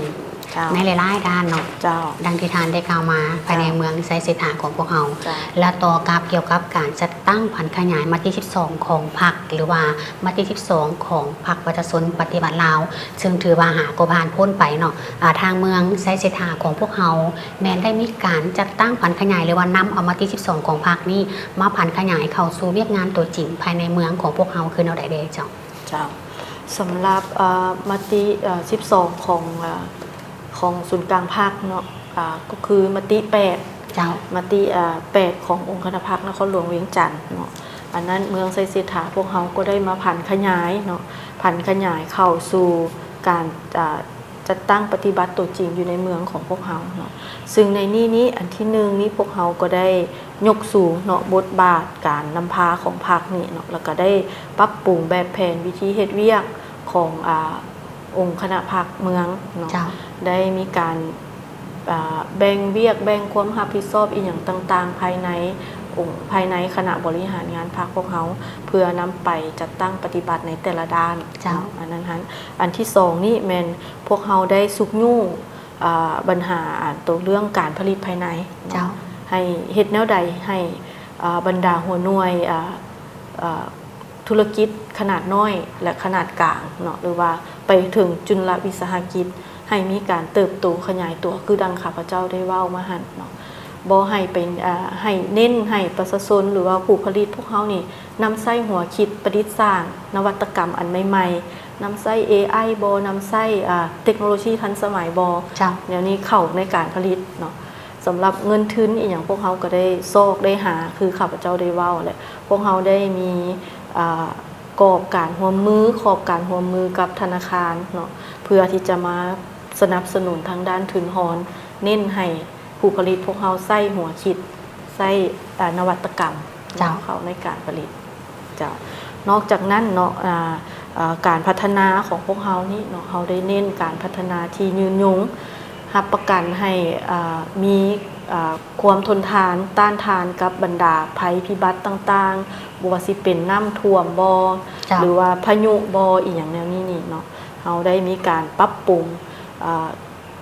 ເຈົ້າ ໃນຫຼາຍໆດ້ານເນາະ ເຈົ້າ ດັ່ງທີ່ທ່ານໄດ້ກ່າວມາ ເຈົ້າ ພາຍໃນເມືອງໄຊເສດຖາຂອງພວກເຮົາ ເຈົ້າ ແລະ ຕໍ່ກັບກ່ຽວກັບການຈັດຕັ້ງຜັນຂະຫຍາຍມະຕິສິບສອງຂອງພັກ ຫຼືວ່າມະຕິສິບສອງຂອງພັກປະຊາຊົນປະຕິວັດລາວ ເຊິ່ງຖືວ່າຫາກໍຜ່ານພົ້ນໄປເນາະ ອາ ທາງເມືອງໄຊເສດຖາຂອງພວກເຮົາ ແມ່ນໄດ້ມີການຈັດຕັ້ງຜັນຂະຫຍາຍ ຫຼືວ່ານຳເອົາມະຕິສິບສອງຂອງພັກນີ້ມາຜັນຂະຫຍາຍເຂົ້າສູ່ວຽກງານຕົວຈິງພາຍໃນເມືອງຂອງພວກເຮົາຄືແນວໃດແດ່ເຈົ້າ? ເຈົ້າ ສຳລັບ ເອີ ມະຕິ ເອີ ສິບສອງຂອງ ເອີ ຂອງສູນກາງພັກເນາະ ເອີ ກໍຄືມະຕິແປດ ເຈົ້າ ມະຕິ ເອີ ແປດຂອງອົງຄະນະພັກນະຄອນຫຼວງວຽງຈັນເນາະ ອັນນັ້ນເມືອງໄຊເສດຖາພວກເຮົາກໍໄດ້ມາຜັນຂະຫຍາຍເນາະ ຜັນຂະຫຍາຍເຂົ້າສູ່ການ ເອີ ຈັດຕັ້ງປະຕິບັດຕົວຈິງຢູ່ໃນເມືອງຂອງພວກເຮົາເນາະ. ຊຶ່ງໃນນີ້ນີ້ ອັນທີໜຶ່ງນີ້ ພວກເຮົາກໍໄດ້ຍົກສູງເນາະ ບົດບາດການນຳພາຂອງພັກນີ້ເນາະ ແລ້ວກໍໄດ້ປັບປຸງແບບແຜນວິທີເຮັດວຽກຂອງ ອາ ອົງຄະນະພັກເມືອງເນາະ ເຈົ້າ ໄດ້ມີການ ອາ ແບ່ງວຽກ ແບ່ງຄວາມຮັບຜິດຊອບອີ່ຫຍັງຕ່າງໆ ພາຍໃນອົງ ພາຍໃນຄະນະບໍລິຫານງານພັກພວກເຮົາ ເພື່ອນຳໄປຈັດຕັ້ງປະຕິບັດໃນແຕ່ລະດ້ານ ເຈົ້າ ເນາະ ອັນນັ້ນຫັ້ນ. ອັນທີສອງນີ້ແມ່ນ ພວກເຮົາໄດ້ຊຸກຍູ້ ອ່າ ບັນຫາ ອ່າ ໂຕເລື່ອງການຜະລິດພາຍໃນເນາະ ເຈົ້າ ໃຫ້ເຮັດແນວໃດໃຫ້ ອ່າ ບັນດາຫົວໜ່ວຍ ອ່າ ອ່າ ທຸລະກິດຂະໜາດນ້ອຍ ແລະ ຂະໜາດກາງເນາະ ຫຼືວ່າໄປເຖິງຈຸນລະວິສາຫະກິດ ໃຫ້ມີການເຕີບໂຕຂະຫຍາຍຕົວ ຄືດັ່ງຂ້າພະເຈົ້າໄດ້ເວົ້າມາຫັ້ນເນາະ. ບໍ່ໃຫ້ໄປ ເອີ່ ໃຫ້ເນັ້ນໃຫ້ປະຊາຊົນ ຫຼືວ່າຜູ້ຜະລິດພວກເຮົານີ້ ນຳໃຊ້ຫົວຄິດປະດິດສ້າງນະວັດຕະກຳອັນໃໝ່ໆ, ນຳໃຊ້ເອໄອບໍ ນຳໃຊ້ ເອີ່ ເຕັກໂນໂລຊີທັນສະໄໝບໍ ເຈົ້າ ແນວນີ້ເຂົ້າໃນການຜະລິດເນາະ. ສຳລັບເງິນທຶນອີ່ຫຍັງ ພວກເຮົາກໍໄດ້ຊອກໄດ້ຫາ ຄືຂ້າພະເຈົ້າໄດ້ເວົ້າແຫຼະ ພວກເຮົາໄດ້ມີ ເອີ່ ກອບການຮ່ວມມື ຂອບການຮ່ວມມືກັບທະນາຄານເນາະ ເພື່ອທີ່ຈະມາສະໜັບສະໜູນທາງດ້ານທຶນຮອນ ເນັ້ນໃຫ້ຜູ້ຜະລິດພວກເຮົາໃຊ້ຫົວຄິດ ໃຊ້ ເອີ່ ນະວັດຕະກຳ ເຈົ້າ ເຂົ້າໃນການຜະລິດ ເຈົ້າ. ນອກຈາກນັ້ນເນາະ ເອີ່ ເອີ່ ການພັດທະນາຂອງພວກເຮົານີ້ເນາະ ເຮົາໄດ້ເນັ້ນການພັດທະນາທີ່ຍືນຍົງ ຮັບປະກັນໃຫ້ ເອີ່ ມີ ເອີ່ ຄວາມທົນທານ ຕ້ານທານກັບບັນດາໄພພິບັດຕ່າງໆ ບໍ່ວ່າຊິເປັນນ້ຳຖ້ວມບໍ ເຈົ້າ ຫຼືວ່າພາຍຸບໍ ອີ່ຫຍັງແນວນີ້ນີ້ເນາະ. ເຮົາໄດ້ມີການປັບປຸງ ເອີ່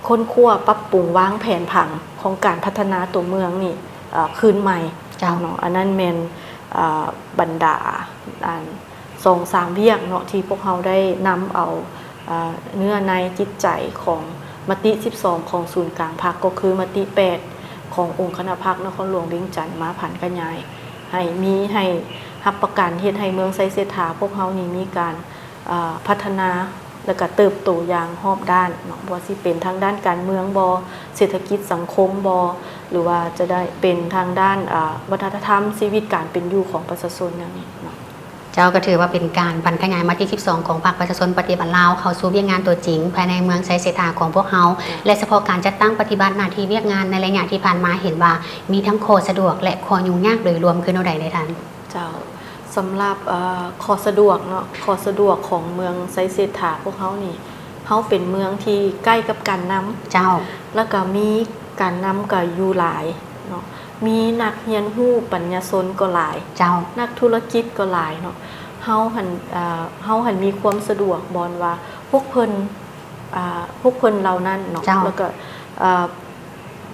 ຄົ້ນຄວ້າ ປັບປຸງ ວາງແຜນຜັງຂອງການພັດທະນາຕົວເມືອງນີ້ ເອີ່ ຄືນໃໝ່ ເຈົ້າ ເນາະ. ອັນນັ້ນແມ່ນ ເອີ່ ບັນດາ ອັນ ສອງສາມວຽກເນາະ ທີ່ພວກເຮົາໄດ້ນຳເອົາ ເອີ່ ເນື້ອໃນຈິດໃຈຂອງມະຕິສິບສອງຂອງສູນກາງພັກ ກໍຄືມະຕິແປດຂອງອົງຄະນະພັກນະຄອນຫຼວງວຽງຈັນ ມາຜັນຂະຫຍາຍໃຫ້ມີ ໃຫ້ຮັບປະກັນເຮັດໃຫ້ເມືອງໄຊເສດຖາພວກເຮົານີ້ມີການ ເອີ່ ພັດທະນາ ແລະ ກະເຕີບໂຕຢ່າງຮອບດ້ານເນາະ ບໍ່ວ່າຊິເປັນທາງດ້ານການເມືອງບໍ ເສດຖະກິດສັງຄົມບໍ ຫຼືວ່າຈະໄດ້ເປັນທາງດ້ານ ເອີ່ ວັດທະນະທຳ ຊີວິດການເປັນຢູ່ຂອງປະຊາຊົນແນວນີ້ເນາະ. ເຈົ້າ ກໍຖືວ່າເປັນການຜັນຂະຫຍາຍມະຕິສິບສອງຂອງພັກປະຊາຊົນປະຕິວັດລາວ ເຂົ້າສູ່ວຽກງານຕົວຈິງພາຍໃນເມືອງໄຊເສດຖາຂອງພວກເຮົາ ເຈົ້າ ແລະ ສະເພາະການຈັດຕັ້ງປະຕິບັດໜ້າທີ່ວຽກງານໃນໄລຍະທີ່ຜ່ານມາ ເຫັນວ່າມີທັງຂໍ້ສະດວກ ແລະ ຂໍ້ຫຍຸ້ງຍາກໂດຍລວມ ຄືແນວໃດແດ່ທ່ານ? ເຈົ້າ ສຳລັບ ເອີ່ ຂໍ້ສະດວກເນາະ ຂໍ້ສະດວກຂອງເມືອງໄຊເສດຖາພວກເຮົານີ້ ເຮົາເປັນເມືອງທີ່ໃກ້ກັບການນຳ ເຈົ້າ ແລ້ວກໍມີການນຳກໍຢູ່ຫຼາຍເນາະ ມີນັກຮຽນຮູ້ປັນຍາຊົນກໍຫຼາຍ ເຈົ້າ ນັກທຸລະກິດກໍຫຼາຍເນາະ. ເຮົາຫັ້ນ ເອີ່ ເຮົາຫັ້ນມີຄວາມສະດວກບ່ອນວ່າພວກເພິ່ນ ອ່າ ພວກເພິ່ນເຫຼົ່ານັ້ນເນາະ ເຈົ້າ ແລ້ວກໍ ເອີ່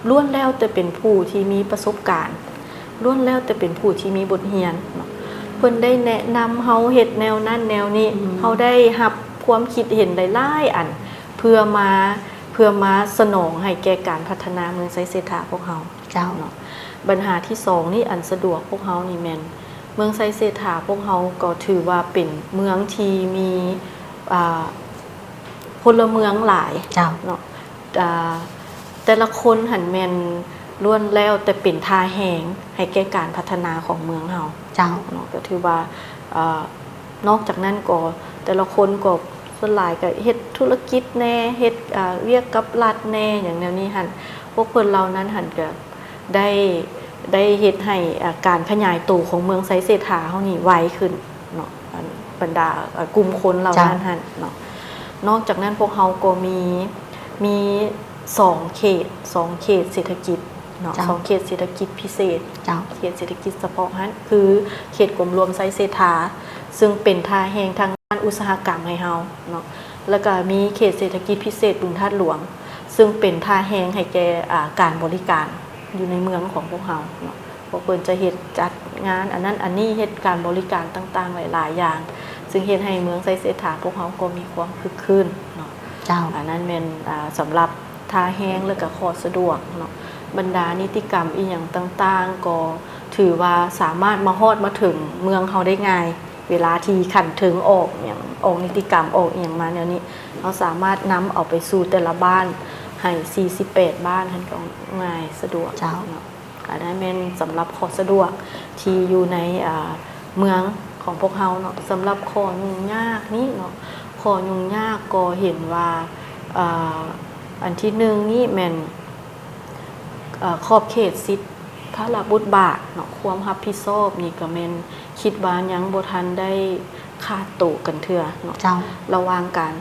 ລ້ວນແລ້ວແຕ່ເປັນຜູ້ທີ່ມີປະສົບການ ລ້ວນແລ້ວແຕ່ເປັນຜູ້ທີ່ມີບົດຮຽນເນາະ ເພິ່ນໄດ້ແນະນຳເຮົາເຮັດແນວນັ້ນແນວນີ້ ອືມ ເຮົາໄດ້ຮັບຄວາມຄິດເຫັນຫຼາຍໆອັນ ເພື່ອມາ ເພື່ອມາສະໜອງໃຫ້ແກ່ການພັດທະນາເມືອງໄຊເສດຖາພວກເຮົາ ເຈົ້າ ເນາະ. ບັນຫາທີສອງນີ້ ອັນສະດວກພວກເຮົານີ້ແມ່ນ ເມືອງໄຊເສດຖາພວກເຮົາກໍຖືວ່າເປັນເມືອງທີ່ມີ ອ່າ ພົນລະເມືອງຫຼາຍ ເຈົ້າ ເນາະ ອ່າ ແຕ່ລະຄົນຫັ້ນແມ່ນລ້ວນແລ້ວແຕ່ເປັນທ່າແຮງໃຫ້ແກ່ການພັດທະນາຂອງເມືອງເຮົາ ເຈົ້າ ເນາະ. ກໍຖືວ່າ ເອີ່ ນອກຈາກນັ້ນກໍແຕ່ລະຄົນກໍສ່ວນຫຼາຍກໍເຮັດທຸລະກິດແດ່ ເຮັດ ເອີ່ ວຽກກັບລັດແດ່ ຫຍັງແນວນີ້ຫັ້ນ ພວກເພິ່ນເຫຼົ່ານັ້ນຫັ້ນກໍໄດ້ ໄດ້ເຮັດໃຫ້ ເອີ່ ການຂະຫຍາຍໂຕຂອງເມືອງໄຊເສດຖາເຮົານີ້ໄວຂຶ້ນເນາະ ອັນ ບັນດາ ເອີ່ ກຸ່ມຄົນເຫຼົ່ານັ້ນ ເຈົ້າ ຫັ້ນເນາະ. ນອກຈາກນັ້ນພວກເຮົາກໍມີ ມີສອງເຂດ ສອງເຂດເສດຖະກິດເນາະ ເຈົ້າ ສອງເຂດເສດຖະກິດພິເສດ ເຈົ້າ ເຂດເສດຖະກິດສະເພາະຫັ້ນ ຄືເຂດກົມລວມໄຊເສດຖາ ເຊິ່ງເປັນທ່າແຮງທາງດ້ານອຸດສາຫະກຳໃຫ້ເຮົາເນາະ ແລ້ວກໍມີເຂດເສດຖະກິດພິເສດບຶງທາດຫຼວງ ເຊິ່ງເປັນທ່າແຮງໃຫ້ແກ່ ອ່າ ການບໍລິການຢູ່ໃນເມືອງຂອງພວກເຮົາເນາະ. ພວກເພິ່ນຈະເຮັດຈັດງານອັນນັ້ນອັນນີ້ ເຮັດການບໍລິການຕ່າງໆຫຼາຍໆຢ່າງ ເຊິ່ງເຮັດໃຫ້ເມືອງໄຊເສດຖາພວກເຮົາກໍມີຄວາມຄຶກຄື້ນເນາະ ເຈົ້າ. ອັນນັ້ນແມ່ນ ອ່າ ສຳລັບທ່າແຮງ ແລະ ກໍຂໍ້ສະດວກເນາະ. ບັນດານິຕິກຳອີ່ຫຍັງຕ່າງໆ ກໍຖືວ່າສາມາດມາຮອດມາເຖິງເມືອງເຮົາໄດ້ງ່າຍ ເວລາທີ່ຂັ້ນເທິງອອກຫຍັງ ອອກນິຕິກຳ ອອກອີ່ຫຍັງມາແນວນີ້ ເຮົາສາມາດນຳເອົາໄປສູ່ແຕ່ລະບ້ານ ໃຫ້ສີ່ສິບແປດບ້ານຫັ້ນກໍງ່າຍສະດວກ ເຈົ້າ ເນາະ. ອັນນັ້ນແມ່ນສຳລັບຂໍ້ສະດວກທີ່ຢູ່ໃນ ອ່າ ເມືອງຂອງພວກເຮົາເນາະ. ສຳລັບຂໍ້ຫຍຸ້ງຍາກນີ້ເນາະ ຂໍ້ຫຍຸ້ງຍາກກໍເຫັນວ່າ ອ່າ ອັນທີໜຶ່ງນີ້ແມ່ນ ເອີ່ ຂອບເຂດສິດ ພາລະບົດບາດເນາະ ຄວາມຮັບຜິດຊອບນີ້ກໍແມ່ນ ຄິດວ່າຍັງບໍ່ທັນໄດ້ຂາດໂຕກັນເທື່ອເນາະ ເຈົ້າ ລະຫວ່າງການ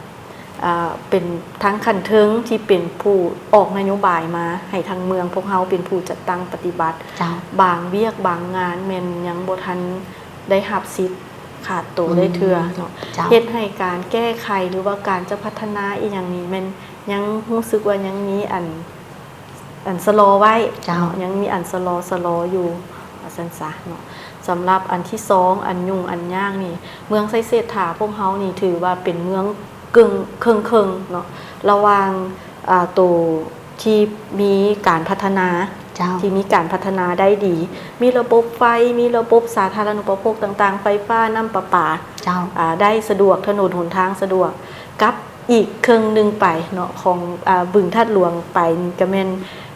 ເອີ່ ເປັນທາງຂັ້ນເທິງທີ່ເປັນຜູ້ອອກນະໂຍບາຍມາໃຫ້ທາງເມືອງ ພວກເຮົາເປັນຜູ້ຈັດຕັ້ງປະຕິບັດ ເຈົ້າ ບາງວຽກບາງງານແມ່ນຍັງບໍ່ທັນໄດ້ຮັບສິດຂາດໂຕໄດ້ເທື່ອເນາະ ອືມ ເຈົ້າ ເຮັດໃຫ້ການແກ້ໄຂ ຫຼືວ່າການຈະພັດທະນາອີ່ຫຍັງນີ້ແມ່ນຍັງຮູ້ສຶກວ່າຍັງມີອັນ ອັນຊະລໍໄວ້ ເຈົ້າ ເນາະ ຍັງມີອັນຊະລໍ ຊະລໍຢູ່ ວ່າຊັ້ນຊະເນາະ. ສຳລັບອັນທີສອງ ອັນຫຍຸ້ງອັນຍາກນີ້ ເມືອງໄຊເສດຖາພວກເຮົານີ້ຖືວ່າເປັນເມືອງເຄິ່ງໆເນາະ ລະຫວ່າງ ອ່າ ໂຕທີ່ມີການພັດທະນາ ເຈົ້າ ທີ່ມີການພັດທະນາໄດ້ດີ ມີລະບົບໄຟ ມີລະບົບສາທາລະນຸປະໂພກຕ່າງໆ ໄຟຟ້າ ນ້ຳປະປາ ເຈົ້າ ອາ ໄດ້ສະດວກ ຖະໜົນຫົນທາງສະດວກ ກັບອີກເຄິ່ງໜຶ່ງໄປເນາະ ຂອງ ອາ ບຶງທາດຫຼວງໄປນີ້ກະແມ່ນ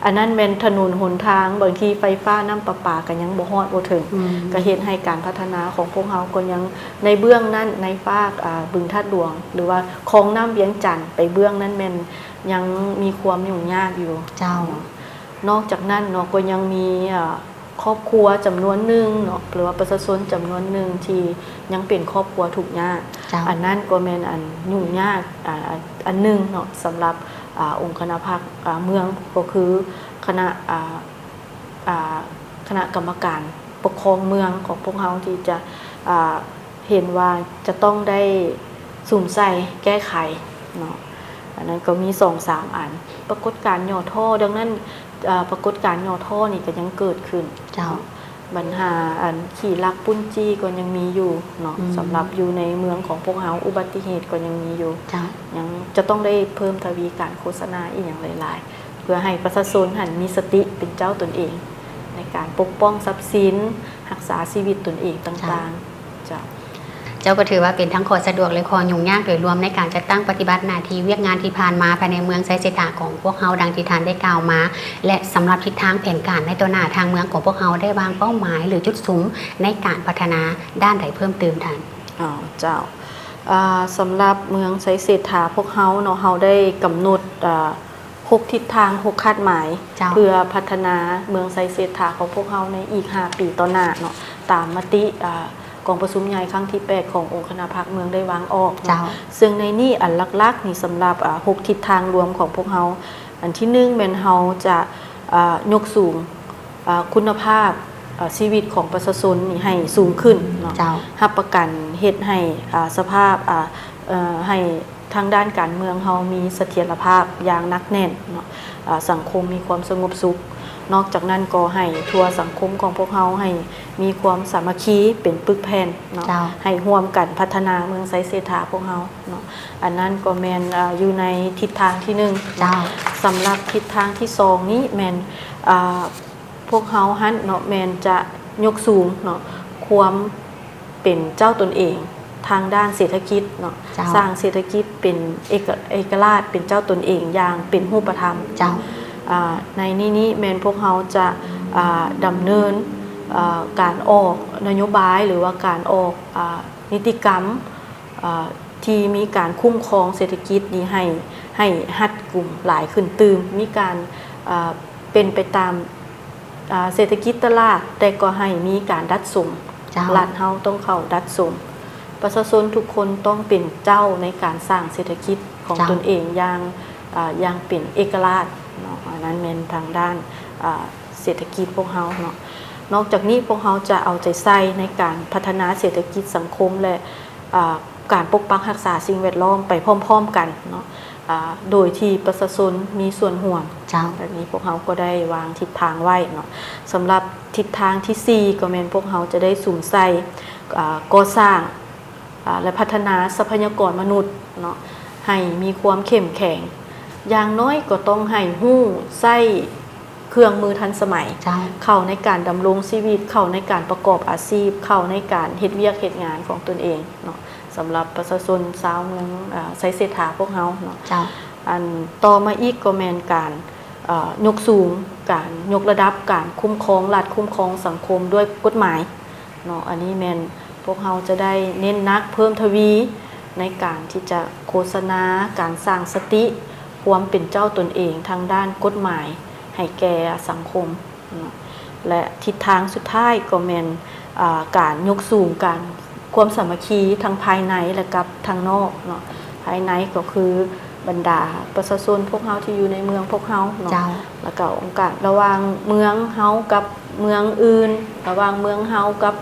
ອັນນັ້ນແມ່ນຖະໜົນຫົນທາງ ບາງທີໄຟຟ້ານ້ຳປະປາກະຍັງບໍ່ຮອດບໍ່ເຖິງ ອືມ ກະເຮັດໃຫ້ການພັດທະນາຂອງພວກເຮົາກໍຍັງ ໃນເບື້ອງນັ້ນ ໃນຟາກ ອາ ບຶງທາດຫຼວງ ຫຼືວ່າຄອງນ້ຳວຽງຈັນໄປເບື້ອງນັ້ນແມ່ນຍັງມີຄວາມຫຍຸ້ງຍາກຢູ່ ເຈົ້າ ເນາະ. ນອກຈາກນັ້ນເນາະ ກໍຍັງມີ ອາ ຄອບຄົວຈຳນວນໜຶ່ງເນາະ ຫຼືວ່າປະຊາຊົນຈຳນວນໜຶ່ງທີ່ຍັງເປັນຄອບຄົວທຸກຍາກ ເຈົ້າ ອັນນັ້ນກໍແມ່ນອັນຫຍຸ້ງຍາກ ອາ ອັນໜຶ່ງເນາະ ສຳລັບ ອາ ອົງຄະນະພັກ ອາ ເມືອງ ກໍຄືຄະນະ ອາ ອາ ຄະນະກຳມະການປົກຄອງເມືອງຂອງພວກເຮົາທີ່ຈະ ອາ ເຫັນວ່າຈະຕ້ອງໄດ້ສຸມໃສ່ແກ້ໄຂເນາະ ອັນນັ້ນກໍມີສອງສາມອັນ ປາກົດການຫຍໍ້ທໍ້ ດັ່ງນັ້ນ ອາ ປາກົດການຫຍໍ້ທໍ້ນີ້ກໍຍັງເກີດຂຶ້ນ ເຈົ້າ ບັນຫາອັນຂີ້ລັກປຸ້ນຈີ້ກໍຍັງມີຢູ່ເນາະ ອືມ ສຳລັບຢູ່ໃນເມືອງຂອງພວກເຮົາ ອຸບັດຕິເຫດກໍຍັງມີຢູ່ ເຈົ້າ ຍັງຈະຕ້ອງໄດ້ເພີ່ມທະວີການໂຄສະນາອີ່ຫຍັງຫຼາຍໆ ເພື່ອໃຫ້ປະຊາຊົນຫັ້ນມີສະຕິເປັນເຈົ້າຕົນເອງ ໃນການປົກປ້ອງຊັບສິນ ຮັກສາຊີວິດຕົນເອງຕ່າງໆ ເຈົ້າ ເຈົ້າ ເຈົ້າ ກໍຖືວ່າເປັນທັງຂໍ້ສະດວກ ແລະ ຂໍ້ຫຍຸ້ງຍາກໂດຍລວມໃນການຈັດຕັ້ງປະຕິບັດໜ້າທີ່ວຽກງານທີ່ຜ່ານມາພາຍໃນເມືອງໄຊເສດຖາຂອງພວກເຮົາ ດັ່ງທີ່ທ່ານໄດ້ກ່າວມາ ແລະ ສຳລັບທິດທາງແຜນການໃນຕໍ່ໜ້າ ທາງເມືອງຂອງພວກເຮົາໄດ້ວາງເປົ້າໝາຍ ຫຼື ຈຸດສຸມໃນການພັດທະນາດ້ານໃດເພີ່ມຕື່ມທ່ານ? ອໍ ເຈົ້າ ອາ ສຳລັບເມືອງໄຊເສດຖາພວກເຮົາເນາະ ເຮົາໄດ້ກຳນົດ ອາ ຫົກທິດທາງ ຫົກຄາດໝາຍ ເຈົ້າ ເພື່ອພັດທະນາເມືອງໄຊເສດຖາຂອງພວກເຮົາໃນອີກຫ້າປີຕໍ່ໜ້າເນາະ ຕາມມະຕິ ອາ ກອງປະຊຸມໃຫຍ່ຄັ້ງທີແປດຂອງອົງຄະນະພັກເມືອງໄດ້ວາງອອກເນາະ ເຈົ້າ ເຊິ່ງໃນນີ້ອັນຫຼັກໆນີ້ສຳລັບ ອາ ຫົກທິດທາງລວມຂອງພວກເຮົາ ອັນທີໜຶ່ງແມ່ນເຮົາຈະ ອາ ຍົກສູງ ອາ ຄຸນນະພາບ ອາ ຊີວິດຂອງປະຊາຊົນນີ້ໃຫ້ສູງຂຶ້ນເນາະ ເຈົ້າ ຮັບປະກັນເຮັດໃຫ້ ອາ ສະພາບ ອາ ເອີ່ ໃຫ້ ທາງດ້ານການເມືອງເຮົາມີສະຖຽນລະພາບຢ່າງໜັກແໜ້ນເນາະ ອາ ສັງຄົມມີຄວາມສະຫງົບສຸກ ນອກຈາກນັ້ນກໍໃຫ້ທົ່ວສັງຄົມຂອງພວກເຮົາໃຫ້ມີຄວາມສາມັກຄີເປັນປຶກແຜ່ນເນາະ ເຈົ້າ ໃຫ້ຮ່ວມກັນພັດທະນາເມືອງໄຊເສດຖາພວກເຮົາເນາະ ອັນນັ້ນກໍແມ່ນ ອາ ຢູ່ໃນທິດທາງທີໜຶ່ງເນາະ ເຈົ້າ ສຳລັບທິດທາງທີສອງນີ້ແມ່ນ ອາ ພວກເຮົາຫັ້ນເນາະ ແມ່ນຈະຍົກສູງເນາະ ຄວາມເປັນເຈົ້າຕົນເອງທາງດ້ານເສດຖະກິດເນາະ ເຈົ້າ ສ້າງເສດຖະກິດເປັນເອກະ ເອກະລາດ ເປັນເຈົ້າຕົນເອງຢ່າງເປັນຮູບປະທຳ ເຈົ້າ ອາ ໃນນີ້ນີ້ແມ່ນພວກເຮົາຈະ ອາ ດຳເນີນ ອາ ການອອກນະໂຍບາຍ ຫຼືວ່າການອອກ ອາ ນິຕິກຳ ອາ ທີ່ມີການຄຸ້ມຄອງເສດຖະກິດນີ້ໃຫ້ ໃຫ້ຮັດກຸມຫຼາຍຂຶ້ນຕື່ມ ມີການ ອາ ເປັນໄປຕາມ ອາ ເສດຖະກິດຕະຫຼາດ ແຕ່ກໍໃຫ້ມີການດັດສົມ ເຈົ້າ ລັດເຮົາຕ້ອງເຂົ້າດັດສົມ ປະຊາຊົນທຸກຄົນຕ້ອງເປັນເຈົ້າໃນການສ້າງເສດຖະກິດຂອງ ເຈົ້າ ຕົນເອງຢ່າງ ອາ ຢ່າງເປັນເອກະລາດເນາະ ອັນນັ້ນແມ່ນທາງດ້ານ ອາ ເສດຖະກິດພວກເຮົາເນາະ ນອກຈາກນີ້ພວກເຮົາຈະເອົາໃຈໃສ່ໃນການພັດທະນາເສດຖະກິດສັງຄົມ ແລະ ອາ ການປົກປັກຮັກສາສິ່ງແວດລ້ອມໄປພ້ອມໆກັນເນາະ ອາ ໂດຍທີ່ປະຊາຊົນມີສ່ວນຮ່ວມ ເຈົ້າ ແບບນີ້ພວກເຮົາກໍໄດ້ວາງທິດທາງໄວ້ເນາະ ສຳລັບທິດທາງທີສີ່ ກໍແມ່ນພວກເຮົາຈະໄດ້ສຸມໃສ່ ອາ ກໍ່ສ້າງ ອາ ແລະ ພັດທະນາຊັບພະຍາກອນມະນຸດເນາະ ໃຫ້ມີຄວາມເຂັ້ມແຂງ ຢ່າງໜ້ອຍກໍຕ້ອງໃຫ້ຮູ້ໃຊ້ ເຄື່ອງມືທັນສະໄໝ ເຈົ້າ ເຂົ້າໃນການດຳລົງຊີວິດ ເຂົ້າໃນການປະກອບອາຊີບ ເຂົ້າໃນການເຮັດວຽກເຮັດງານຂອງຕົນເອງເນາະ ສຳລັບປະຊາຊົນຊາວເມືອງ ເອີ ໄຊເສດຖາພວກເຮົາເນາະ ເຈົ້າ ອັນຕໍ່ມາອີກກໍແມ່ນການ ເອີ ຍົກສູງ ການຍົກລະດັບການຄຸ້ມຄອງລັດ ຄຸ້ມຄອງສັງຄົມດ້ວຍກົດໝາຍເນາະ ອັນນີ້ແມ່ນພວກເຮົາຈະໄດ້ເນັ້ນໜັກເພີ່ມທະວີໃນການທີ່ຈະໂຄສະນາ ການສ້າງສະຕິ ຄວາມເປັນເຈົ້າຕົນເອງທາງດ້ານກົດໝາຍໃຫ້ແກ່ສັງຄົມເນາະ ແລະ ທິດທາງສຸດທ້າຍກໍແມ່ນ ອາ ການຍົກສູງການ ຄວາມສາມັກຄີທັງພາຍໃນ ແລະ ກັບທາງນອກເນາະ ພາຍໃນກໍຄືບັນດາປະຊາຊົນພວກເຮົາທີ່ຢູ່ໃນເມືອງພວກເຮົາເນາະ ເຈົ້າ ແລ້ວກໍອົງການລະຫວ່າງເມືອງເຮົາກັບເມືອງອື່ນ ລະຫວ່າງເມືອງເຮົາກັບ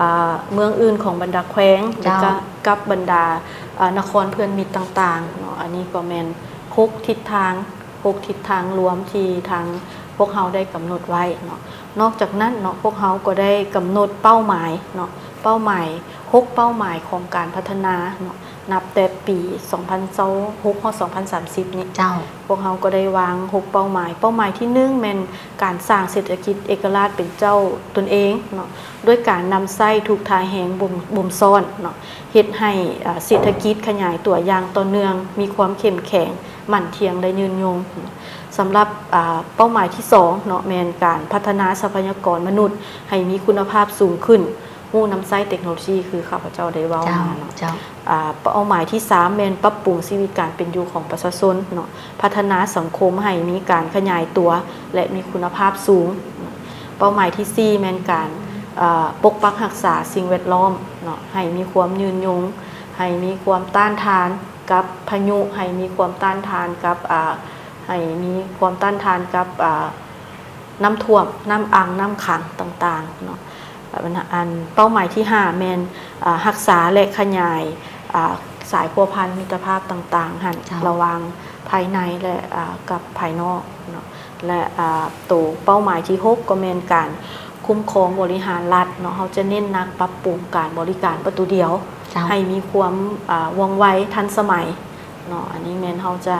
ອາ ເມືອງອື່ນຂອງບັນດາແຂວງ ເຈົ້າ ແລ້ວກໍກັບບັນດາ ອາ ນະຄອນເພື່ອນມິດຕ່າງໆເນາະ ອັນນີ້ກໍແມ່ນຫົກທິດທາງ ຫົກທິດທາງລວມທີ່ທາງ ພວກເຮົາໄດ້ກຳນົດໄວ້ເນາະ. ນອກຈາກນັ້ນເນາະ ພວກເຮົາກໍໄດ້ກຳນົດເປົ້າໝາຍເນາະ, ເປົ້າໝາຍ ຫົກເປົ້າໝາຍຂອງການພັດທະນາເນາະ, ນັບແຕ່ປີສອງພັນຊາວຫົກຮອດສອງພັນສາມສິບນີ້ ເຈົ້າ ພວກເຮົາກໍໄດ້ວາງ ຫົກເປົ້າໝາຍ. ເປົ້າໝາຍທີໜຶ່ງແມ່ນການສ້າງເສດຖະກິດເອກະລາດເປັນເຈົ້າຕົນເອງເນາະ, ດ້ວຍການນຳໃຊ້ທຸກທ່າແຮງບົ່ມ ບົ່ມຊ້ອນເນາະ, ເຮັດໃຫ້ ເອີ່ ເສດຖະກິດຂະຫຍາຍຕົວຢ່າງຕໍ່ເນື່ອງ, ມີຄວາມເຂັ້ມແຂງ, ໝັ້ນທ່ຽງ ແລະ ຍືນຍົງ. ສຳລັບ ອາ ເປົ້າໝາຍທີສອງເນາະ ແມ່ນການພັດທະນາຊັບພະຍາກອນມະນຸດໃຫ້ມີຄຸນນະພາບສູງຂຶ້ນ, ຮູ້ນຳໃຊ້ເຕັກໂນໂລຊີ ຄືຂ້າພະເຈົ້າໄດ້ເວົ້າ ເຈົ້າ ມາເນາະ. ເຈົ້າ. ອາ ເປົ້າໝາຍທີສາມແມ່ນປັບປຸງຊີວິດການເປັນຢູ່ຂອງປະຊາຊົນເນາະ, ພັດທະນາສັງຄົມໃຫ້ມີການຂະຫຍາຍຕົວ ແລະ ມີຄຸນນະພາບສູງ. ເປົ້າໝາຍທີສີ່ແມ່ນການ ອາ ປົກປັກຮັກສາສິ່ງແວດລ້ອມເນາະ ໃຫ້ມີຄວາມຍືນຍົງ, ໃຫ້ມີຄວາມຕ້ານທານກັບພາຍຸ, ໃຫ້ມີຄວາມຕ້ານທານກັບ ອາ ໃຫ້ມີຄວາມຕ້ານທານກັບ ອາ ນ້ຳຖ້ວມ, ນ້ຳອັ່ງ, ນ້ຳຂັງຕ່າງໆເນາະ. ອັນ ອັນເປົ້າໝາຍທີຫ້າແມ່ນ ອາ ຮັກສາ ແລະ ຂະຫຍາຍ ອາ ສາຍພົວພັນມິດຕະພາບຕ່າງໆຫັ້ນ ເຈົ້າ ລະຫວ່າງພາຍໃນ ແລະ ອາ ກັບພາຍນອກເນາະ. ແລະ ອາ ໂຕເປົ້າໝາຍທີຫົກກໍແມ່ນການຄຸ້ມຄອງບໍລິຫານລັດເນາະ, ເຮົາຈະເນັ້ນໜັກປັບປຸງການບໍລິການປະຕູດຽວ ເຈົ້າ ໃຫ້ມີຄວາມ ອາ ວ່ອງໄວທັນສະໄໝເນາະ. ອັນນີ້ແມ່ນເຮົາຈະ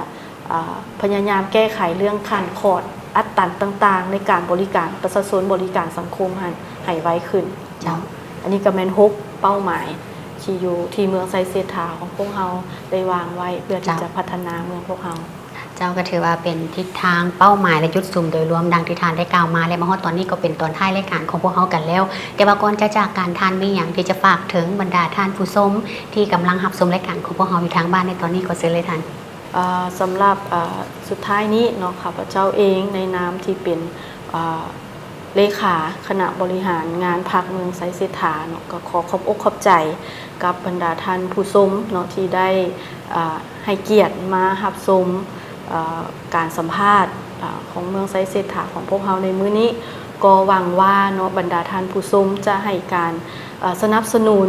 ອາ ພະຍາຍາມແກ້ໄຂເລື່ອງຂັດຂ້ອງອັດຕັນຕ່າງໆ ໃນການບໍລິການປະຊາຊົນ, ບໍລິການສັງຄົມຫັ້ນໃຫ້ໄວຂຶ້ນ. ເຈົ້າ. ອັນນີ້ກໍແມ່ນຫົກເປົ້າໝາຍທີ່ຢູ່ທີ່ເມືອງໄຊເສດຖາຂອງພວກເຮົາໄດ້ວາງໄວ້ ເພື່ອທີ່ ເຈົ້າ ຈະພັດທະນາເມືອງພວກເຮົາ. ເຈົ້າ ກໍຖືວ່າເປັນທິດທາງເປົ້າໝາຍ ແລະ ຈຸດສຸມໂດຍລວມ ດັ່ງທີ່ທ່ານໄດ້ກ່າວມາ ແລະ ມາຮອດຕອນນີ້ກໍເປັນຕອນທ້າຍລາຍການຂອງພວກເຮົາກັນແລ້ວ. ແຕ່ວ່າກ່ອນຈະຈາກກັນ, ທ່ານມີຫຍັງທີ່ຈະຝາກເຖິງບັນດາທ່ານຜູ້ຊົມທີ່ກຳລັງຮັບຊົມລາຍການຂອງພວກເຮົາຢູ່ທາງບ້ານໃນຕອນນີ້? ຂໍເຊີນເລີຍທ່ານ. ເອີ່ ສຳລັບ ເອີ່ ສຸດທ້າຍນີ້ເນາະ ຂ້າພະເຈົ້າເອງໃນນາມທີ່ເປັນ ເອີ່ ເລຂາຄະນະບໍລິຫານງານພັກເມືອງໄຊເສດຖາເນາະ ກໍຂໍຂອບອົກຂອບໃຈກັບບັນດາທ່ານຜູ້ຊົມເນາະ ທີ່ໄດ້ ເອີ່ ໃຫ້ກຽດມາຮັບຊົມ ເອີ່ ການສຳພາດ ເອີ່ ຂອງເມືອງໄຊເສດຖາຂອງພວກເຮົາໃນມື້ນີ້. ກໍຫວັງວ່າເນາະ ບັນດາທ່ານຜູ້ຊົມຈະໃຫ້ການ ເອີ່ ສະໜັບສະໜູນ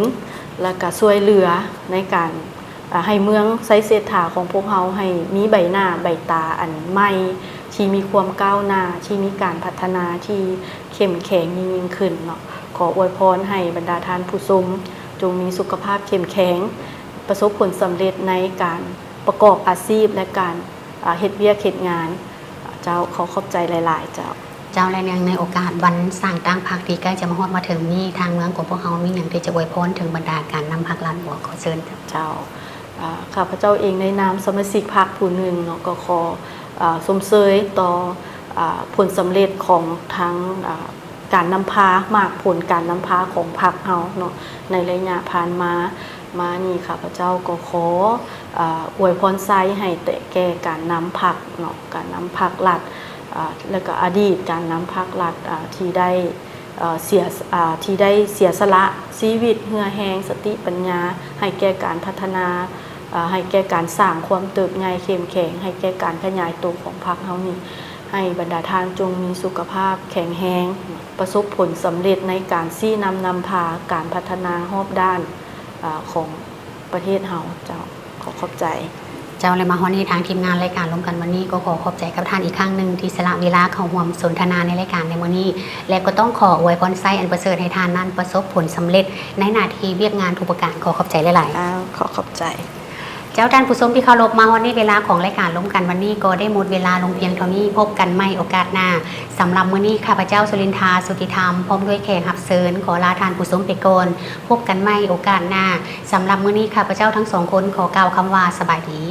ແລະ ກະຊ່ວຍເຫຼືອໃນການ ອາ ໃຫ້ເມືອງໄຊເສດຖາຂອງພວກເຮົາໃຫ້ມີໃບໜ້າໃບຕາອັນໃໝ່ ທີ່ມີຄວາມກ້າວໜ້າ ທີ່ມີການພັດທະນາທີ່ເຂັ້ມແຂງຍິ່ງໆຂຶ້ນເນາະ. ຂໍອວຍພອນໃຫ້ບັນດາທ່ານຜູ້ຊົມຈົ່ງມີສຸຂະພາບເຂັ້ມແຂງ, ປະສົບຜົນສຳເລັດໃນການປະກອບອາຊີບ ແລະ ການ ອາ ເຮັດວຽກເຮັດງານ. ເຈົ້າ ຂໍຂອບໃຈຫຼາຍໆ ເຈົ້າ. ເຈົ້າ ແລະ ເນື່ອງໃນໂອກາດວັນສ້າງຕັ້ງພັກທີ່ໃກ້ຈະມາຮອດມາເຖິງນີ້, ທາງເມືອງຂອງພວກເຮົາມີຫຍັງທີ່ຈະອວຍພອນເຖິງບັນດາການນຳພັກລັດບໍ່? ຂໍເຊີນເຈົ້າ. ເຈົ້າ. ອາ ຂ້າພະເຈົ້າເອງໃນນາມສະມາຊິກພັກຜູ້ໜຶ່ງເນາະ ກໍຂໍ ອາ ຊົມເຊີຍຕໍ່ ອາ ຜົນສຳເລັດຂອງທາງ ອາ ການນຳພາ, ໝາກຜົນການນຳພາຂອງພັກເຮົາເນາະ ໃນໄລຍະຜ່ານມາ. ມານີ້ຂ້າພະເຈົ້າກໍຂໍ ອາ ອວຍພອນໄຊໃຫ້ແຕ່ແກ່ການນຳພັກເນາະ, ການນຳພັກລັດ ອາ ແລະ ກໍອະດີດການນຳພັກລັດ ອາ ທີ່ໄດ້ ເອີ່ ເສຍ ອາ ທີ່ໄດ້ເສຍສະຫຼະຊີວິດ, ເຫື່ອແຮງ, ສະຕິປັນຍາ ໃຫ້ແກ່ການພັດທະນາ, ເອີ່ ໃຫ້ແກ່ການສ້າງຄວາມເຕີບໃຫຍ່ເຂັ້ມແຂງ, ໃຫ້ແກ່ການຂະຫຍາຍໂຕຂອງພັກເຮົານີ້. ໃຫ້ບັນດາທ່ານຈົ່ງມີສຸຂະພາບແຂງແຮງ, ປະສົບຜົນສຳເລັດໃນການຊີ້ນຳນຳພາການພັດທະນາຮອບດ້ານ ອາ ຂອງປະເທດເຮົາ. ເຈົ້າ. ຂໍຂອບໃຈ. ເຈົ້າ ແລະ ມາຮອດນີ້ ທາງທີມງານລາຍການລົມກັນວັນນີ້ ກໍຂໍຂອບໃຈກັບທ່ານອີກຄັ້ງໜຶ່ງ ທີ່ສະຫຼະເວລາເຂົ້າຮ່ວມສົນທະນາໃນລາຍການໃນມື້ນີ້ ແລະ ກໍຕ້ອງຂໍອວຍພອນໄຊອັນປະເສີດໃຫ້ທ່ານນັ້ນປະສົບຜົນສຳເລັດໃນໜ້າທີ່ວຽກງານທຸກປະການ. ຂໍຂອບໃຈຫຼາຍໆ. ອ້າວ ຂໍຂອບໃຈ. ເຈົ້າ ທ່ານຜູ້ຊົມທີ່ເຄົາລົບ, ມາຮອດນີ້ ເວລາຂອງລາຍການລົມກັນວັນນີ້ກໍໄດ້ໝົດເວລາລົງພຽງເທົ່ານີ້. ພົບກັນໃໝ່ໂອກາດໜ້າ. ສຳລັບມື້ນີ້ ຂ້າພະເຈົ້າ ສຸລິນທາ ສຸດທິທຳ ພ້ອມດ້ວຍແຂກຮັບເຊີນ ຂໍລາທ່ານຜູ້ຊົມໄປກ່ອນ. ພົບກັນໃໝ່ໂອກາດໜ້າ. ສຳລັບມື້ນີ້ ຂ້າພະເຈົ້າທັງສອງຄົນຂໍກ່າວຄຳວ່າ ສະບາຍດີ.